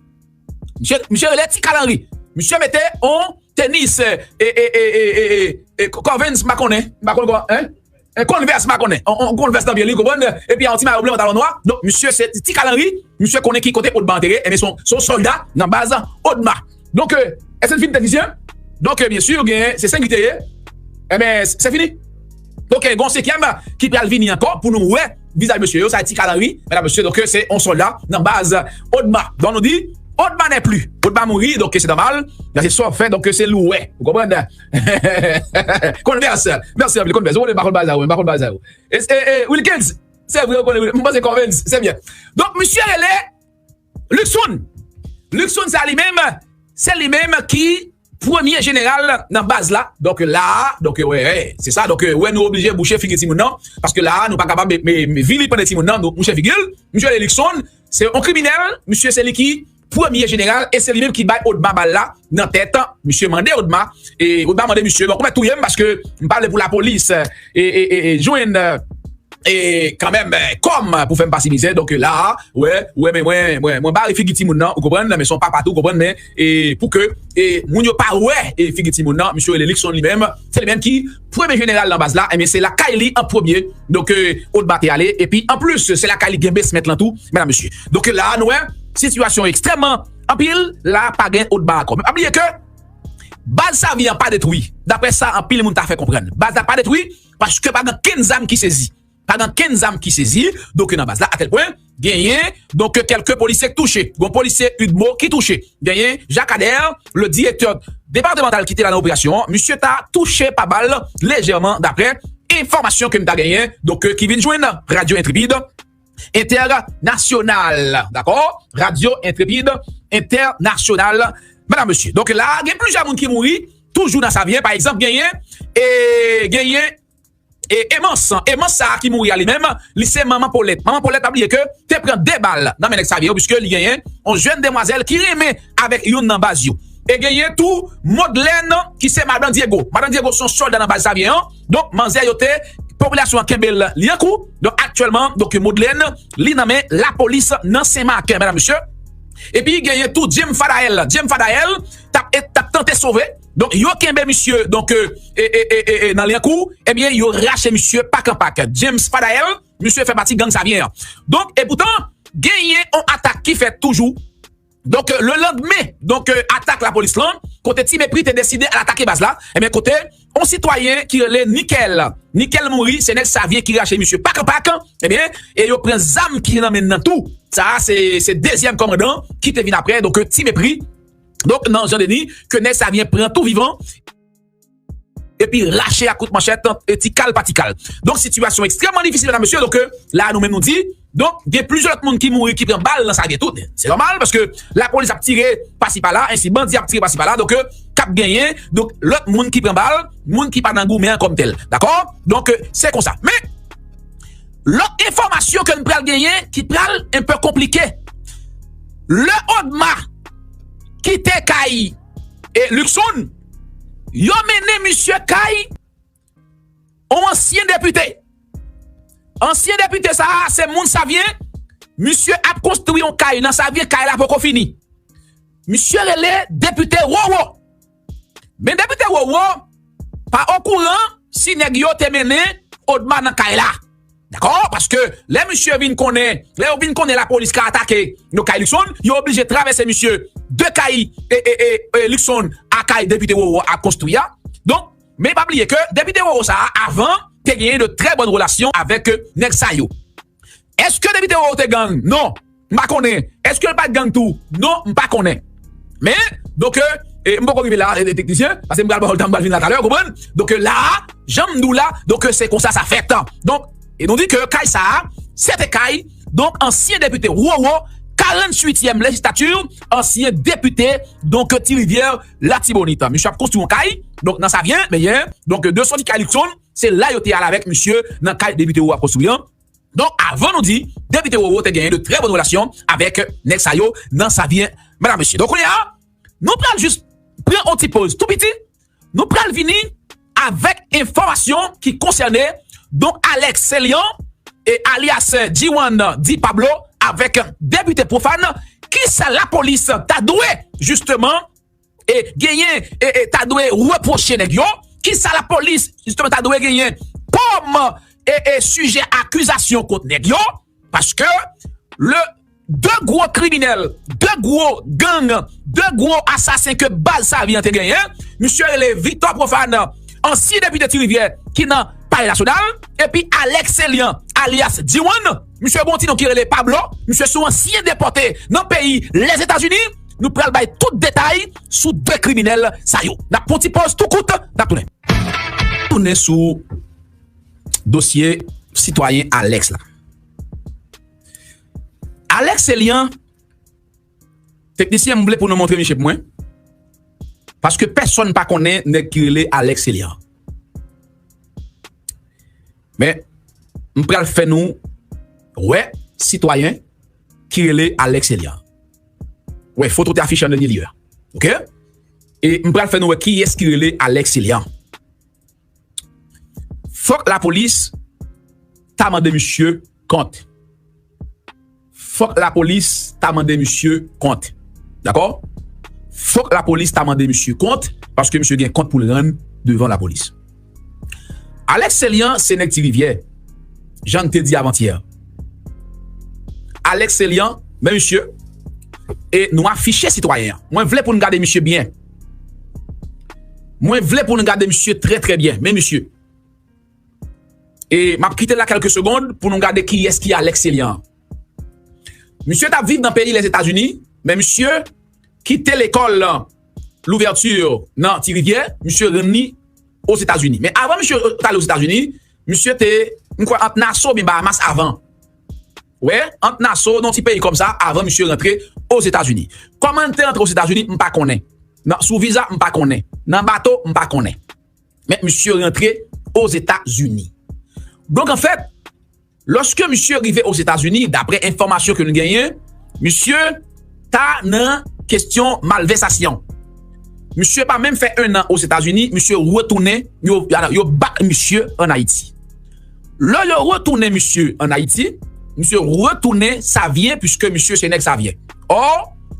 Misye, misye rele Ti Kal Anri. Misye mete on tenis, e, e, e, e, e, e, e, Covens, m pa konnen. M pa konnen kòman, hein? E Converse, m pa konnen. On, on Converse nan pye li, konprann? Epi on ti mayo blan, pantalon nwa. Donk, misye se Ti Kal Anri. Misye konnen ki kote Odma antere. Ebyen, se on, se on sòlda nan baz Odma. Donk, euh, èske n fin, teknisyen? Donk, euh, byen si, gen, se senk ki te ye. Ebyen, se fini. Donk, euh, gen on senkyèm ki pral vini ankò pou nou wè vizaj mesye yo, sa Ti Kal Anri, medam, mesye, donk, euh, se on sòlda nan baz Odma. Donk, nou di, Odma n'est plus. Odma mouri, donk, se nòmal. Sa se sa w fè, donk, se li w wè. Ou konprann? Converse. Mèsi anpil, Converse. Ou konnen m pa konn bagay sa yo, m pa konn bagay sa yo. E, e, e, Wilkins, se vre, ou konnen, m panse Covens, se byen. Donk, misye rele Luckson. Luckson, sa li menm, se li menm ki premye jeneral nan baz la. Donk, la a, donk, wè, wè, se sa. Donk, wè, nou oblije bouche figi timoun nan. Paske la a, nou pa kapab me, me, me vilipande timoun nan, nou bouche figi l. Misye rele Luckson, se yon kriminèl. Misye, se li ki premye jeneral, e se li menm ki bay Odma bal la nan tèt. Misye mande Odma, e Odma mande misye, bon, ou mèt touye m paske m pa vle pou lapolis, e, e, e, e jwenn, e, kanmenm, e, kòm pou fè m pase mizè. Donk, la a, wè, wè, men mwen, mwen, mwen bare figi timoun nan, ou konprann, men se yon papa tou, ou konprann, men, e, pou ke, e, moun yo pa wè, e, figi timoun nan, misye rele Luckson li menm, se li menm ki premye jeneral nan baz la, ebyen, se lakay li an premye, donk, e, Odma te ale, epi, anplis, se lakay li gen basement lan tou, medam, mesye. Donk, la a, nou wè, sitiyasyon ekstrèmman anpil, la a, pa gen Odma ankò. Men pa bliye ke baz Savyen an pa detwi, daprè sa anpil moun ta fè konprann. Baz la pa detwi, paske pa gen kenn zam ki sezi. Pa gen kenn zam ki sezi, donk, nan baz la, atèl pwen, genyen, donk, kèlke polisye ki touche. Gon polisye UDMO ki touche. Genyen Jacques Adair, le directeur départemental ki te la nan operasyon an, misye ta touche pa bal lejèman, daprè enfòmasyon ke m ta genyen, donk, ki vin jwenn Radyo Entrepid. Entènasyonal, dakò? Radyo Entrepid Entènasyonal, medam, mesye. Donk la, gen plizyè moun ki mouri, toujou nan Savyen. Pa egzanp, genyen, e, genyen, e, Emans. Emans sa a ki mouri a li menm, li se manman Polèt. Manman Polèt, pa bliye ke te pran de bal nan men nèg Savyen yo, piske li genyen yon jèn demwazèl ki renmen avèk youn nan baz yo. E genyen tou Modlèn, ki se madan Dyego. Madan Dyego se yon sòlda nan baz Savyen an. Donk, manzè yo te, popilasyon an kenbe l Lyankou. Donk, aktyèlman, donk, Modlèn, li nan men lapolis nan Senmak, medam, mesye. Epi, genyen tou James Fadael. James Fadael t ap, t ap tante sove. Donk, yo kenbe misye, donk, e, e, e, e, e, nan Lyankou, ebyen, yo rache misye pak an pak. James Fadael, misye fè pati gang Savyen an. Donk, e poutan, genyen yon atak ki fèt toujou. Donk, le landmen, donk, atak lapolis lan, kote Ti Mepri te deside al atake baz la, ebyen, kote yon sitwayen ki rele Nikel. Nikel mouri, se nèg Savyen ki rache misye pak an pak, ebyen, e yo pran zam ki nan men l nan tou. Sa a, se, se dezyèm kòmandan ki te vin apre, donk, Ti Mepri. Donk, nan Jan Deni, ke nèg Savyen pran tou vivan, epi rache ak kout manchèt, e ti kal pa ti kal. Donk, sitiyasyon ekstrèmman difisil, medam, mesye. Donk, e, la, nou menm nou di, donk, gen plizyè lòt moun ki mouri, ki pran bal nan Savyen tou. Se nòmal, paske lapolis ap tire pasi pala, ensi bandi ap tire pasi pala. Donk, e, k ap genyen, donk, lòt moun ki pran bal, moun ki pa nan goumen an kòm tèl. Dakò? Donk, e, se konsa. Men, lòt enfòmasyon ke n pral genyen, ki pral enpe konplike. Le Odma kite kay e Luckson, yo mennen misye kay yon ansyen depite. Ansyen depite sa a, se moun Savyen. Misye ap konstwi yon kay nan Savyen, kay la poko fini. Misye rele depite Wowo. Men depite Wowo pa okouran si nèg yo te mennen Odma nan kay la. Dakò? Paske lè misye vin konnen, lè yo vin konnen lapolis ka atake nan kay Luckson, yo oblije travèse misye de kay e, e, e, e Luckson a kay depite Wowo ap konstwi a. Donk, men pa bliye ke depite Wowo sa a, avan, te genyen de trè bòn relasyon avèk, e, nèg sa yo. Èske depite Wowo te gang? Non. M pa konnen. Èske l pa t gang tou? Non, m pa konnen. Men, donk, e, e, m poko rive la, e, e, teknisyen, paske m pral ba w l tan, m pral vin la talè, w konprann? Donk, e, la a, jan m di w la, donk, e, se konsa sa fèt. Donk, e nou di ke kay sa a, se te kay, donk, ansyen depite Wowo, karanntuityèm lejislati, ansyen depite, donk, Ti Rivyè Latibonit. Misye ap konstwi yon kay, donk, nan Savyen, men, donk, de sòti kay Luckson, se la yo te al avèk misye nan kay depite Wowo ap konstwi an. Donk, avan nou di, depite Wowo te genyen de trè bòn relasyon avèk nèg sa yo nan Savyen, medam, mesye. Donk, kounye a, nou pral jis pran yon ti poz tou piti. Nou pral vini avèk enfòmasyon ki konsène, donk, Alex Célian, e alyas Diwan di Pablo, avèk depite Pwofàn. Kisa lapolis ta dwe, jisteman, e genyen, e, e ta dwe repwoche nèg yo? Kisa lapolis, jisteman, ta dwe genyen kòm, e, e sijè akizasyon kont nèg yo? Paske le de gwo kriminèl, de gwo gang, de gwo asasen ke baz Savyen te genyen, misye rele Victor Prophane, ansyen depite Ti Rivyè ki nan Palè Nasyonal, epi Alex Célian, alyas Diwan, misye gen yon ti non ki rele Pablo, misye se yon ansyen depòte nan peyi Lèzetazini. Nou pral bay tout detay sou de kriminèl sa yo. N ap pran ti pòz tou kout, n ap tounen. Tounen sou dosye sitwayen Alex la. Alex Célian, teknisyen, m vle pou nou montre misye pou mwen. Paske pèsonn pa konnen nèg ki rele Alex Célian. Men, m pral fè nou wè sitwayen ki rele Alex Célian. Wè, foto te afiche an dènye lye a. Oke? E m pral fè nou wè kiyès ki rele Alex Célian. Fòk lapolis ta mande misye kont. Fòk lapolis ta mande misye kont. Dakò? Fòk lapolis ta mande misye kont, paske misye gen kont pou l rann devan lapolis. Alex Célian se nèg Ti Rivyè, jan n te di avantyè. Alex Célian, men misye, e nou afiche sitwayen an. Mwen vle pou n gade misye byen. Mwen vle pou n gade misye trè, trè byen. Men misye. E m ap kite l la kèlke segonn pou nou gade kiyès ki Alex Célian. Misye t ap viv nan peyi Lèzetazini, men misye kite lekòl Louverture nan Ti Rivyè, misye rann li Ozetazini. Men avan misye t ale Ozetazini, misye te, m kwè, ant Nassau oubyen Bahamas avan. Wè, ant Naso, nan ti peyi kòm sa, avan misye rantre Ozetazini. Kòman l te rantre Ozetazini, m pa konnen. Nan, sou viza, m pa konnen. Nan bato, m pa konnen. Men misye rantre Ozetazini. Donk, anfèt, lòske misye rive Ozetazini, daprè enfòmasyon ke nou genyen, misye ta nan kesyon malvèsasyon. Misye pa menm fè en an Ozetazini, misye retounen, yo, yo bat misye ann Ayiti. Lè yo retounen misye ann Ayiti, misye retounen Savyen, piske misye se nèg Savyen. Ò,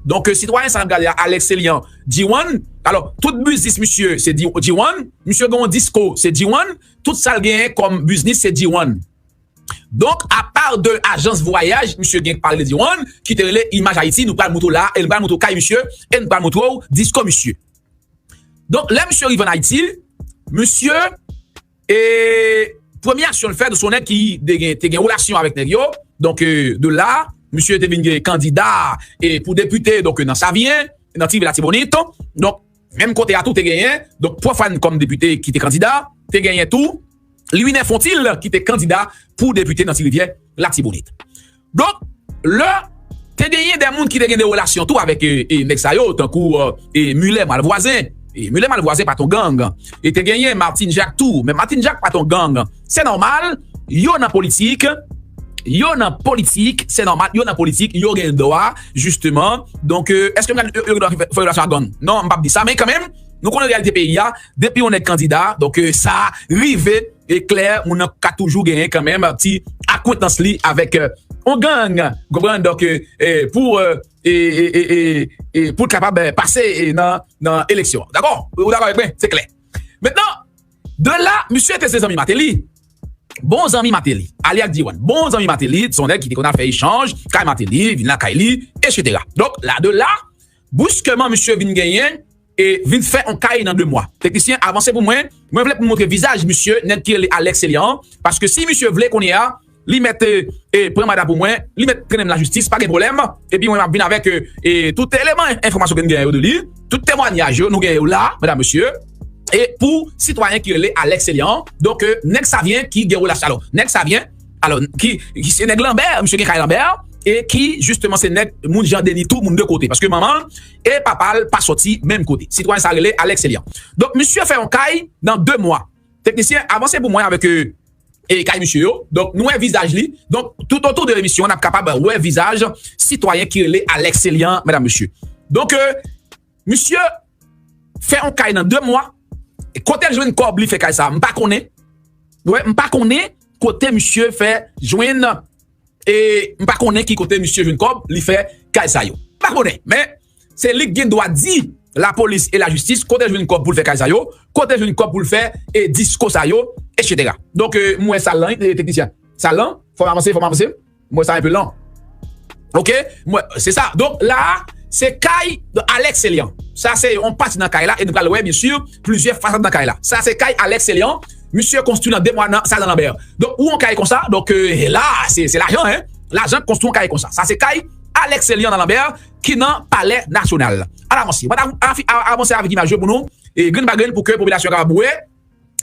donk, sitwayen sa n ap gade a, Alex Célian, G one, alò, tout biznis misye se G one, misye gen yon disko, se G one, tout sa l genyen kòm biznis se G one. Donk, apa de ajans vwayaj, misye gen pale de G one, ki te rele Imaj Ayiti, nou pral montre w la, e nou pral montre w kay misye, e nou pral montre w disko misye. Donk, lè misye rive ann Ayiti, misye, e, premye aksyon l fè, se yon nèg ki te gen, te gen relasyon avèk nèg yo. Donk, e, de la, misye te vin gen kandida, e, pou depite, donk, nan Savyen, nan Ti Rivyè Latibonit. Donk, menm kote a tou te genyen, donk, Pwofàn kòm depite ki te kandida, te genyen tou Louis Neuf Fontil ki te kandida pou depite nan Ti Rivyè Latibonit. Donk, lè te genyen de moun ki te gen de relasyon tou avèk, e, e, nèg sa yo, tankou, e, e, Mulet Malvwazen. E Mulet Malvwazen pa t yon gang. E te genyen Martine Jacques tou, men Martine Jacques pa t yon gang. Se nòmal, yo nan politik, yo nan politik, se nòmal, yo nan politik, yo gen dwa, jisteman. Donk, e, èske m, yo, yo gen dwa fè, fè relasyon ak gang? Non, m p ap di sa, men kanmenm, nou konnen reyalite peyi a, depi yon nèg kandida, donk, e, sa rive, e klè, moun nan ka toujou genyen kanmenm ti akwentans li avèk, e, yon gang, ou konprann? Donk, e, e, pou, e, e, e, e, e, e pou l kapab, e, pase, e, nan, nan eleksyon. Dakò? Ou dakò avèk mwen? Se klè. Mentnan, de la, misye te se zanmi Martelly. Bon zanmi Martelly. Alye ak G one. Bon zanmi Martelly, se yon nèg ki te konn al fè echanj, kay Martelly, vin lakay li, etsetera. Donk, la, de la, briskman, misye vin genyen, e vin fè yon kay nan de mwa. Teknisyen, avanse pou mwen. Mwen vle pou m montre vizaj misye, nèg ki rele Alex Célian an, paske si misye vle kounye a, li mèt, e, e, pran manda pou mwen, li mèt trennen m lajistis, pa gen pwoblèm. Epi mwen, m ap vin avèk, e, e, tout eleman enfòmasyon ke n genyen yo de li, tout temwanyaj yo, nou genyen yo la, medam, mesye. E pou sitwayen ki rele Alex Célian, donk, e, nèg Savyen ki gen relasyon, alò, nèg Savyen, alò, ki, ki se nèg Lambert, misye gen kay Lambert, e ki, jisteman, se nèg moun Jan Deni tou, moun de kote. Paske manman l e papa l pa sòti menm kote. Sitwayen sa rele Alex Célian. Donk, misye fè yon kay nan de mwa. Teknisyen, avanse pou mwen avèk, e, e kay misye yo. Donk, nou wè vizaj li. Donk, tout otou de emisyon, n ap kapab wè vizaj sitwayen ki rele Alex Célian, medam, mesye. Donk, e, misye fè yon kay nan de mwa. E kote l jwenn kòb li fè kay sa, m pa konnen. Wè, m pa konnen kote misye fè jwenn, e m pa konnen ki kote misye jwenn kòb li fè kay sa yo. M pa konnen, men se li k gen dwa di lapolis e lajistis kote l jwenn kòb pou l fè kay sa yo, kote l jwenn kòb pou l fè, e, disko sa yo, etsetera. Donk, e, m wè sal lan, e, teknisyen. Sal lan, fò m avanse, fò m avanse. M wè sa enpe lan. Oke? M wè, se sa. Donk, la a, se kay Alex Célian. Sa se yon pati nan kay la, e nou pral wè, byen si, plizyè fasad nan kay la. Sa se kay Alex Célian. Misye konstwi nan de mwa nan Sal Lambert. Donk, ou yon kay konsa, donk, e, la, se, se lajan, en. Lajan konstwi yon kay konsa. Sa se kay Alex Célian nan Lambert, ki nan Palè Nasyonal. Ala, mwen, si, mwen ta afi-, a-, avanse avèk imaj yo pou nou, e, grenn pa grenn, pou ke popilasyon kapab wè,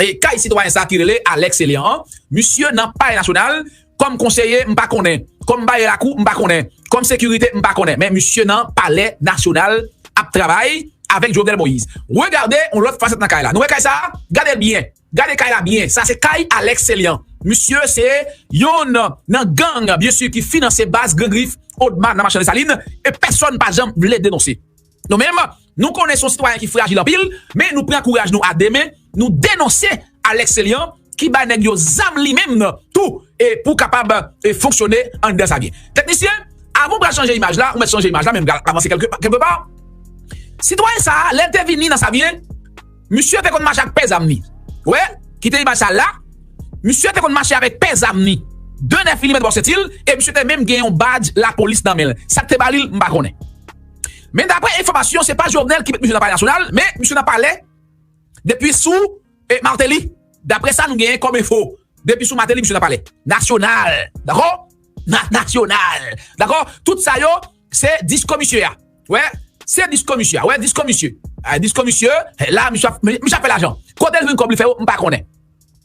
e, kay sitwayen sa ki rele Alex Célian an, misye nan Palè Nasyonal, kòm konseye, m pa konnen, kòm baye lakou, m pa konnen, kòm sekirite, m pa konnen, men misye nan Palè Nasyonal ap travay avèk Jovenel Moïse. Regade yon lòt fasad nan kay la. Nou wè kay sa a? Gade l byen. Gade kay la byen. Sa se kay Alex Célian. Misye se youn nan gang, byen si, ki finanse baz Gran Grif, Odma nan Machan Desalin, e pèsonn pa janm vle denonse. Nou menm, nou konnen se yon sitwayen ki frajil anpil, men nou pran kouraj nou a de men, nou denonse Alex Célian ki bay nèg yo zam li menm tou, e pou kapab, e, fonksyone anndan Savyen. Teknisyen, avan w pral chanje imaj la, ou mèt chanje imaj la, men m pral avanse kèlke, kèlke pa. Sitwayen sa a, lè l te vini nan Savyen, misye te konn mache ak pè zam li. Wè, kite imaj sa la. Misye te konn mache avèk pè zam li. De nèf milimèt bò senti l, e misye te menm gen yon badj lapolis nan men l. Sa k te ba li l, m pa konnen. Men daprè enfòmasyon, se pa Jovenel ki met misye nan Palè Nasyonal, men misye nan palè depi sou, e, Martelly. Daprè sa nou genyen kòm enfo, depi sou Martelly, misye nan Palè Nasyonal. Dakò? Na-, Nasyonal. Dakò? Tout sa yo, se disko misye a. Wè, se disko misye a. Wè, disko misye. A, disko misye, e, la, misye ap, misye ap fè lajan. Kote l jwenn kòb li fè yo, m pa konnen.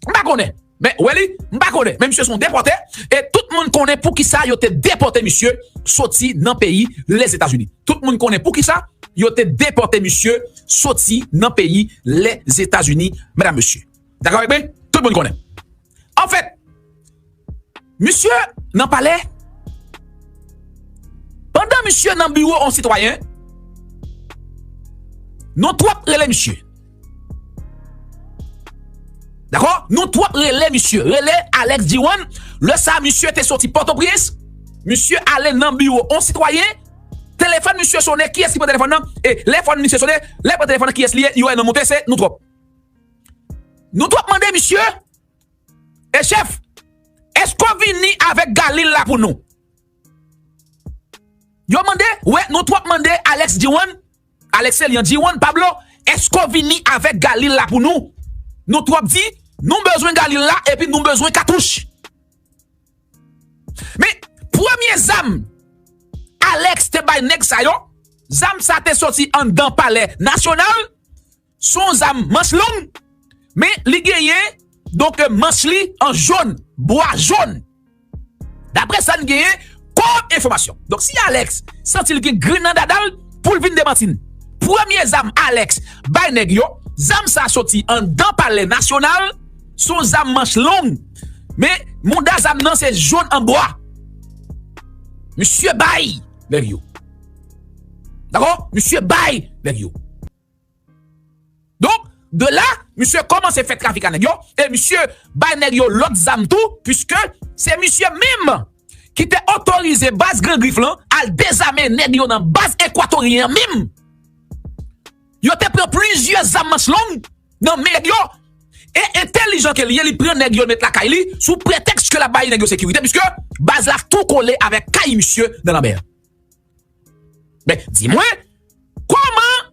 M pa konnen. Men, w wè li, m pa konnen. Men misye se yon depòte. E tout moun konnen poukisa yo te depòte misye soti nan peyi Lèzetazini. Tout moun konnen poukisa yo te depòte misye soti nan peyi Lèzetazini, medam, mesye. Dakò avèk mwen? Tout moun konnen. Anfèt, misye nan palè, pandan misye nan biwo yon sitwayen, nou twòp rele misye. Dakò? Nou twòp rele misye. Rele Alex Diwan. Lè sa, misye te soti Pòtoprens. Misye ale nan biwo yon sitwayen. Telefòn misye sonnen. Kiyès ki pran telefòn nan? E lè fòn misye sonnen, lè pran telefòn nan, kiyès li ye? Yo wè non monte, se nou twòp. Nou twòp mande misye, e chèf, èske w vini avèk Galil la pou nou? Yo mande, wè, nou twòp mande Alex Diwan, Alex Elian Diwan, Pablo, èske w vini avèk Galil la pou nou? Nou twòp di, nou bezwen Galil la epi nou bezwen katouch. Men, premye zam Alex te bay nèg sa yo, zam sa te soti anndan Palè Nasyonal, se yon zam manch long, men li genyen, donk, manch li an jòn, bwa jòn. Daprè sa n genyen kòm enfòmasyon. Donk, si Alex santi l gen grenn nan dada l, pou l vin demanti n. Premye zam Alex bay nèg yo, zam sa soti anndan Palè Nasyonal, se yon zam manch long, men mouda zam nan se jòn an bwa. Misye bay nèg yo. Dakò? Misye bay nèg yo. Donk, de la, misye kòmanse fè trafik a nèg yo, e misye bay nèg yo lòt zam tou, piske se misye menm ki te otorize baz Gran Grif lan al dezame nèg yo nan baz Ekwatoryen an menm. Yo te pran plizyè zam manch long nan men nèg yo, e entèlijan ke l ye, li pran nèg yo, l met lakay li, sou pretèks ke l ap bay nèg yo sekirite, piske baz la tou kole avèk kay misye nan lanmè. Men, di mwen, kòman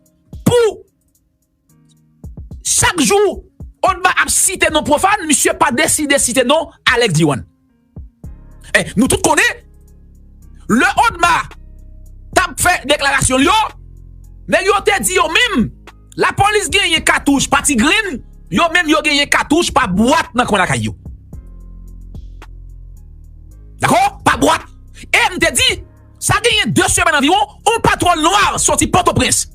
pou chak jou Odma ap site non Pwofàn, misye pa deside site non Alex Diwan? E, nou tout konnen, lè Odma t ap fè deklarasyon l yo, nèg yo te di yo menm, lapolis genyen katouch pa ti grenn, yo menm yo genyen katouch pa bwat nan kwen lakay yo. Dakò? Pa bwat. E m te di, sa genyen de semèn anviwon, yon patwòl nwa soti Pòtoprens,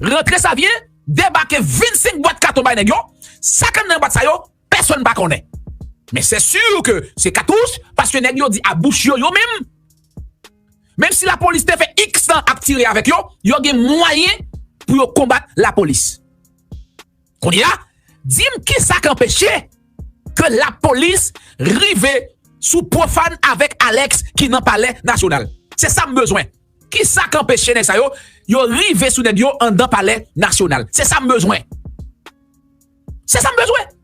rantre Savyen, debake vennsenk bwat katon bay nèg yo, sa k anndan bwat sa yo, pèsonn pa konnen. Men se si ke se katouch, paske nèg yo di a bouch yo, yo menm, menm si lapolis te fè iks tan ap tire avèk yo, yo gen mwayen pou yo konbat lapolis. Kounye a, di m kisa k anpeche ke lapolis rive sou Pwofàn avèk Alex ki nan Palè Nasyonal? Se sa m bezwen. Kisa k anpeche nèg sa yo, yo rive sou nèg yo anndan Palè Nasyonal? Se sa m bezwen. Se sa m bezwen.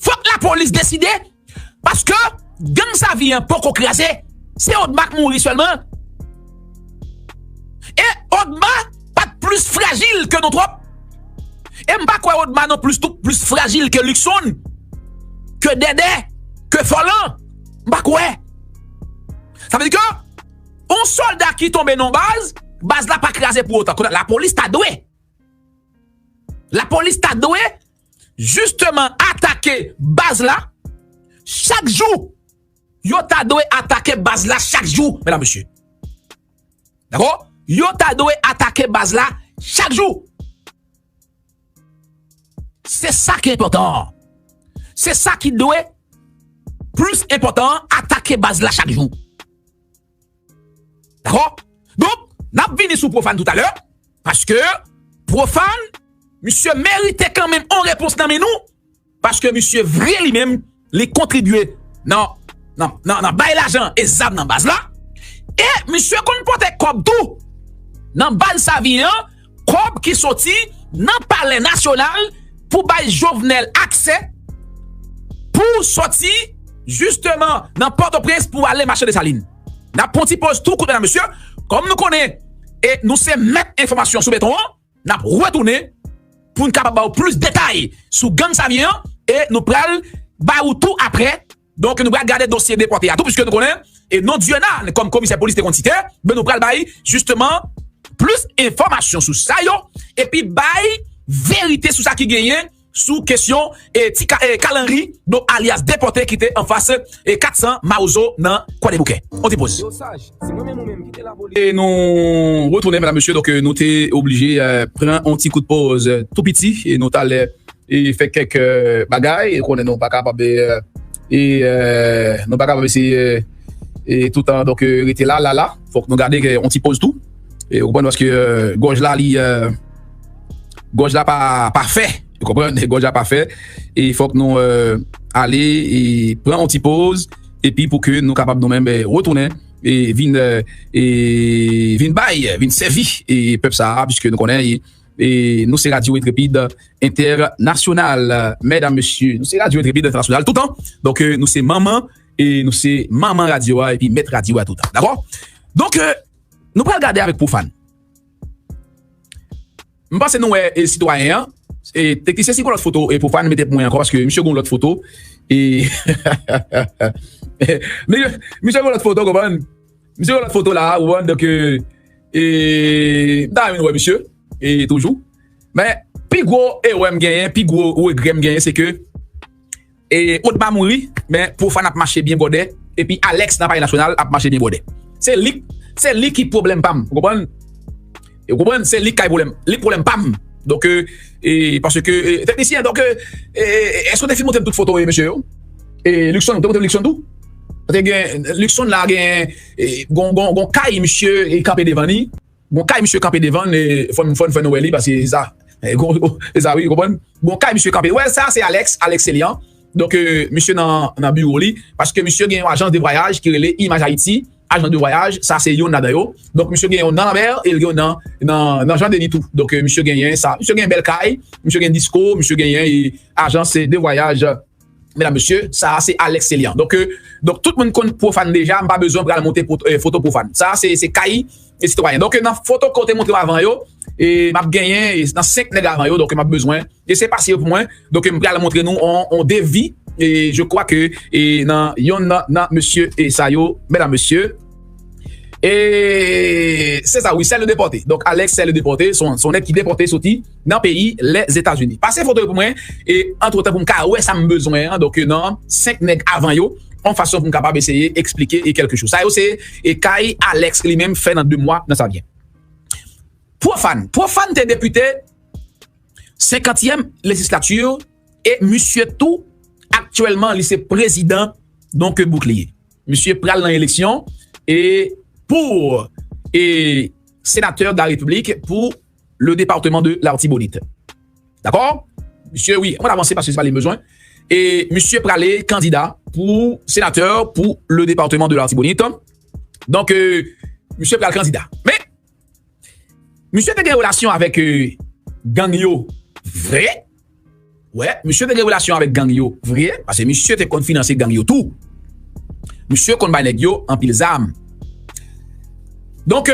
Fòk lapolis deside, paske gang Savyen an poko kraze, se Odma k mouri sèlman. E Odma pa t plis frajil ke nou twòp. E m pa kwè Odma non plis tou plis frajil ke Luckson, ke Dèdè, ke Fòlan. M pa kwè. Sa vle di ke yon sòlda ki tonbe nan yon baz, baz la pa kraze pou otan. Kounye a, lapolis ta dwe Lapolis ta dwe jisteman atake baz la chak jou. Yo ta dwe atake baz la chak jou, medam, mesye. Dakò? Yo ta dwe atake baz la chak jou. Se sa ki enpòtan. Se sa ki dwe plis enpòtan, atake baz la chak jou. Dakò? Donk, n ap vini sou Pwofàn toutalè, paske Pwofàn, misye merite kanmenm yon repons nan men nou, paske misye vre li menm, li kontribye nan, nan, nan, nan bay lajan e zam nan baz la, e misye konn pote kòb tou nan baz Savyen an, kòb ki soti nan Palè Nasyonal pou bay Jovenel aksè pou soti jisteman nan Pòtoprens pou ale mache Desalin. N ap pran ti poz tou kout, medam, mesye. Kòm nou konnen, e nou se mèt enfòmasyon sou beton an, n ap retounen pou n kapab ba w plis detay sou gang Savyen an, e nou pral ba ou tou apre. Donk, nou pral gade dosye depòte a tou, piske nou konnen, e non Dieunan, kòm komisè polis te konn site, men nou pral bay, jisteman, plis enfòmasyon sou sa yo, epi bay verite sou sa ki genyen sou kesyon e ti ka, e Kalanri, donk alyas Depòte ki te anfas e kat san Mawozo nan Kwadèboukè. On ti poz. Yo saj, se mwen menm ou menm ki te lapolis. E nou retounen, medam, mesye, donk, e, nou te oblije, e, pran on ti kout poz, e, tou piti, e nou t al, e, e fè kèk, e, bagay, e konnen nou pa kapab, e, e, e, nou pa kapab eseye, e, e, toutan, donk, e, rete la, la, la. Fòk nou gade, e, on ti poz tou. E, ou konprann, paske, e, gòj la, li, e, gòj la pa, pa fè. Ou konprann? Gòj la pa fè. E fòk nou, e, ale e pran on ti poz. Epi pou ke nou kapab nou menm, e, retounen e vin, e, e vin bay, vin sèvi e pèp sa a, piske nou konnen, e, e nou se Radyo Entrepid Entènasyonal, medam, mesye. Nou se Radyo Entrepid Entènasyonal toutan. Donk, e, nou se manman, e nou se manman radyo a, epi mèt radyo a toutan. Dakò? Donk, e, nou pral gade avèk Pwofàn. M panse nou wè, e, sitwayen an. E, teknisyen, si gon lòt foto, e, Pwofàn, mete pou mwen ankò, paske misye gon lòt foto. E, misye, misye gon lòt foto, konprann? Misye gon lòt foto la, ou konprann? Donk, e, e, m ta renmen wè misye, e, toujou. Men, pi gwo erè m genyen, pi gwo regrè m genyen, se ke e Odma mouri, men Pwofàn ap mache byen bwòdè, epi Alex nan Palè Nasyonal ap mache byen bwòdè. Se li, se li ki pwoblèm pa m, ou konprann? Ou konprann? Se li k kay pwoblèm, li pwoblèm pa m. Donk, e, e, paske, e, teknisyen, donk, e, e, e, èske w te fin montre m tout foto, e, mesye yo? E Luckson, ou te montre m Luckson tou? Paske gen, Luckson la gen, e, gon, gon, gon kay misye, e, kanpe devan li. Bon, kay misye kanpe devan, e, fò n, fò n fè nou wè li, paske se sa. E, gon, se sa, wi, ou konprann? Bon, kay misye kanpe. Wè, sa, se Alex, Alex Célian. Donk, e, misye nan, nan biwo li, paske misye gen yon ajans de vwayaj ki rele Imaj Ayiti, ajans de vwayaj, sa, se youn ladan yo. Donk, misye gen yon nan Lanmè, e l gen yon nan, nan, nan Jan Deni tou. Donk, e, misye genyen sa. Misye gen bèl kay, misye gen disko, misye genyen, e, ajans de vwayaj. Medam, mesye, sa a se Alex Célian. Donk, e, donk, tout moun konn Pwofàn deja, m pa bezwen pral montre foto, e, foto Pwofàn. Sa a se, se kay, e, sitwayen. Donk, e, nan foto ke w te montre m avan yo, e, m ap genyen, e, nan senk nèg avan yo, donk, m ap bezwen, e se pase yo pou mwen. Donk, e, m pral montre nou on, on devi, e, je crois que, e, nan yonn nan, nan mesye, e, sa yo, medam, mesye, E se sa, wi, sèl depòte. Donk, Alex, sèl depòte, se yon, se yon nèg ki depòte soti nan peyi Lèzetazini. Pase foto yo pou mwen, e antretan pou m ka wè sa m bezwen an, donk, nan senk nèg avan yo, yon fason pou m kapab eseye eksplike e kèlke choz. Sa yo se, e kay Alex li menm fè nan de mwa nan sa vyen. Pwofàn. Pwofàn te depite senkantyèm lejislati, e misye tou, aktyèlman, li se prezidan, donk, Boukliye. Misye pral nan eleksyon e pou e senatè de la Repiblik pou le département de l'Artibonite. Dakò? Misye, wi, mwen avanse paske se pa li m bezwen. E misye prale kandida pou senatè pou le département de l'Artibonite. Donk, e, misye pral kandida. Men, misye te gen relasyon avèk, e, gang yo vre. Wè, misye te gen relasyon avèk gang yo vre, paske misye te konn finanse gang yo tou. Misye konn bay nèg yo anpil zam. Donk, e,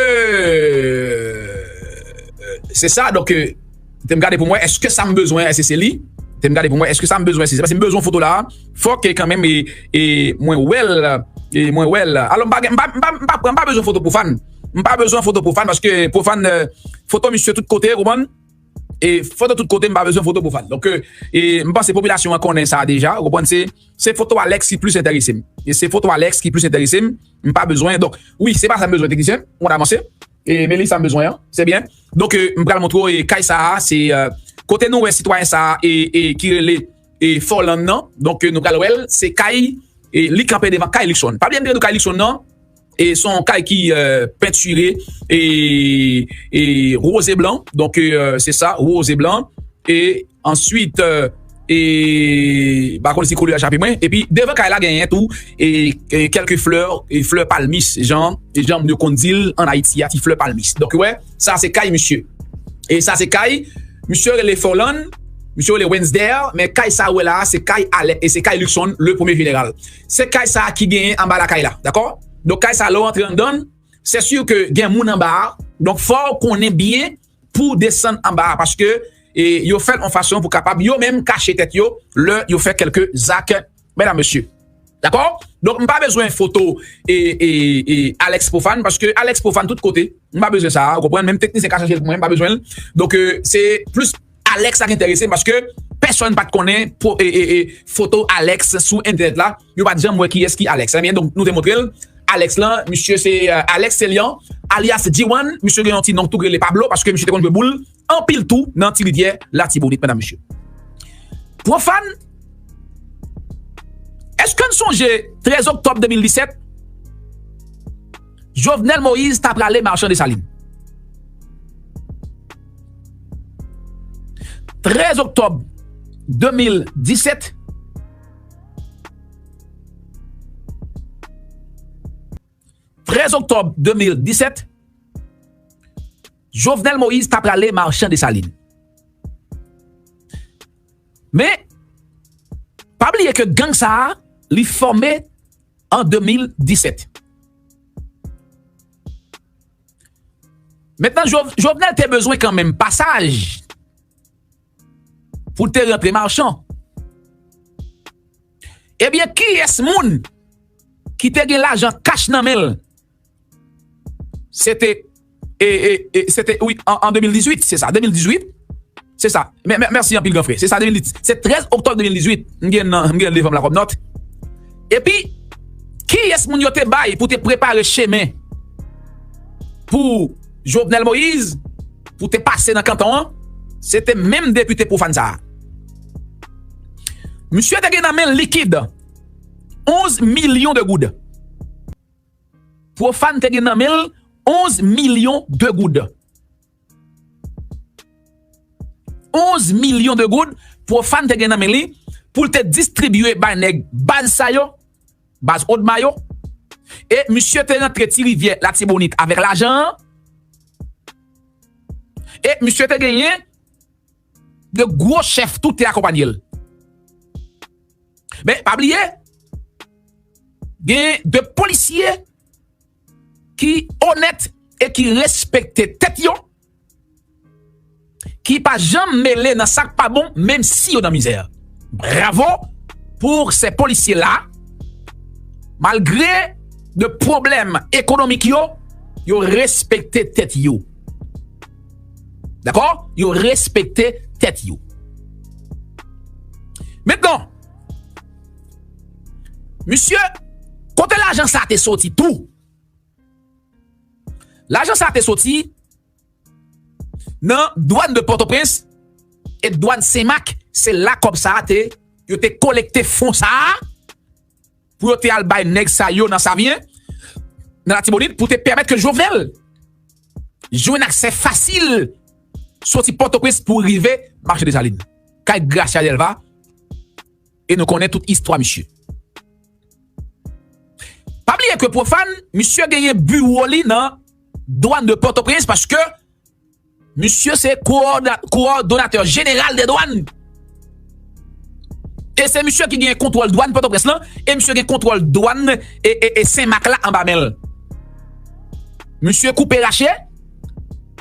se sa, donk, e, te m gade pou mwen, èske sa m bezwen, èske se li? Te m gade pou mwen, èske sa m bezwen, èske se li? Paske m bezwen foto la, fòk, e, kanmenm, e, e mwen wè l, e mwen wè l. Alò, m pa gen, m pa, m pa, m pa pran, m pa bezwen foto Pwofàn. M pa bezwen foto Pwofàn, paske Pwofàn, e, foto misye tout kote, ou konprann? E foto tout kote, m pa bezwen foto Pwofàn. Donk, e, e m panse popilasyon an konnen sa deja, ou konprann? Se, se foto Alex ki plis enterese m. E se foto Alex ki plis enterese m, m pa bezwen. Donk, wi, se pa sa m bezwen, teknisyen, ou konn avanse. E, men li sa m bezwen an, se byen. Donk, e, m pral montre w, e, kay sa a, se, e, kote nou wè sitwayen sa a, e, e, ki rele, e, Forlan nan. Donk, e, nou pral wè l, se kay, e, li kanpe devan kay Luckson. Pa bliye m te di w kay Luckson nan, e se yon kay ki, e, pentire, e, e, woz e blan. Donk, e, se sa, woz e blan. E answit, e, e, pa konn si koulè a chape mwen. Epi, devan kay la, genyen tou, e, e, kèlke flè, e, flè palmis, jan, e, jan nou konn di l ann Ayiti a, ti flè palmis. Donk, wè, sa se kay misye. E sa se kay, misye rele Forlan, misye rele Wensder, men kay sa ou wè la a, se kay Alè, e se kay Luckson, le premye jeneral. Se kay sa a ki genyen anba lakay la, dakò? Donk, kay sa a, lè w antre anndan l, se si ke gen moun anba a. Donk, fò w konnen byen pou w desann anba a, paske, e, yo fè l yon fason pou kapab yo menm kache tèt yo lè yo fè kèlke zak, medam, mesye. Dakò? Donk, m pa bezwen foto, e, e, e, Alex Pwofàn, paske Alex Pwofàn tout kote. M pa bezwen sa a, ou konprann? Menm teknisyen ka chache l pou mwen, m pa bezwen l. Donk, e, se plis Alex la ki enterese m, paske pèsonn pa t konnen po- e- e- e foto Alex sou entènèt la. Yo pa t janm wè kiyès ki Alex. Ebyen, donk, nou te montre l. Alex lan, misye se, euh, Alex Célian, alyas G one. Misye gen yon ti non tou k rele Pablo, paske misye te konn jwe boul anpil tou nan Ti Rivyè Latibonit, medam, mesye. Pwofàn, èske n sonje trèz oktòb de mil disèt, Jovenel Moïse ta prale Machan Desalin? Trèz oktòb de mil disèt, trèz oktòb de mil disèt, Jovenel Moïse ta prale Machan Desalin. Men, pa bliye ke gang sa a, li fòme an de mil disèt. Mentnan, Jo- Jovenel te bezwen kanmenm pasaj pou l te rantre Machan. Ebyen, kiyès moun ki te gen lajan kach nan men l? Se te, e, e, e, se te, wi, an, an de mil dizuit, se sa, de mil dizuit, se sa. Mè- mè- mèsi anpil, gran frè. Se sa, de mil dizuit. Se trèz oktòb de mil dizuit. M gen nan, m gen devan m la kòm nòt. Epi, kiyès moun yo te bay pou te prepare chemen pou Jovenel Moïse, pou te pase nan kanton an? Se te menm depite pwofàn sa a. Misye te gen nan men l likid onz milyon de goud. Pwofàn te gen nan men l onz milyon de goud. Onz milyon de goud, Pwofàn te gen nan men li pou l te distribye bay nèg baz sa yo, baz Odma yo. E misye te rantre Ti Rivyè Latibonit avèk lajan an. E misye te genyen de gwo chèf tou te akonpanye l. Men, pa bliye, gen de polisye ki onèt e ki respekte tèt yo, ki pa janm mele nan sa k pa bon, menm si yo nan mizè. Bravo pour ces policiers-là. Malgre de pwoblèm ekonomik yo, yo respekte tèt yo. Dakò? Yo respekte tèt yo. Mentnan, misye, kote lajan sa te soti tou? Lajan sa te soti nan dwàn de Pòtoprens e dwàn Senmak. Se la kòb sa a te, yo te kolekte fon sa a pou yo te al bay nèg sa yo nan Savyen, nan Latibonit, pou te pèmèt ke Jovenel jwenn aksè fasil soti Pòtoprens pou rive Mache Desalin, kay Gracia Delva, e nou konnen tout istwa misye. Pa bliye ke Pwofàn, misye genyen biwo li nan dwàn de Pòtoprens, paske misye se kowòdona- kowòdonatè jeneral de dwàn. E se misye ki gen kontwòl dwàn Pòtoprens lan, e misye gen kontwòl dwàn e, e, e Senmak la anba men l. Misye koupe rache,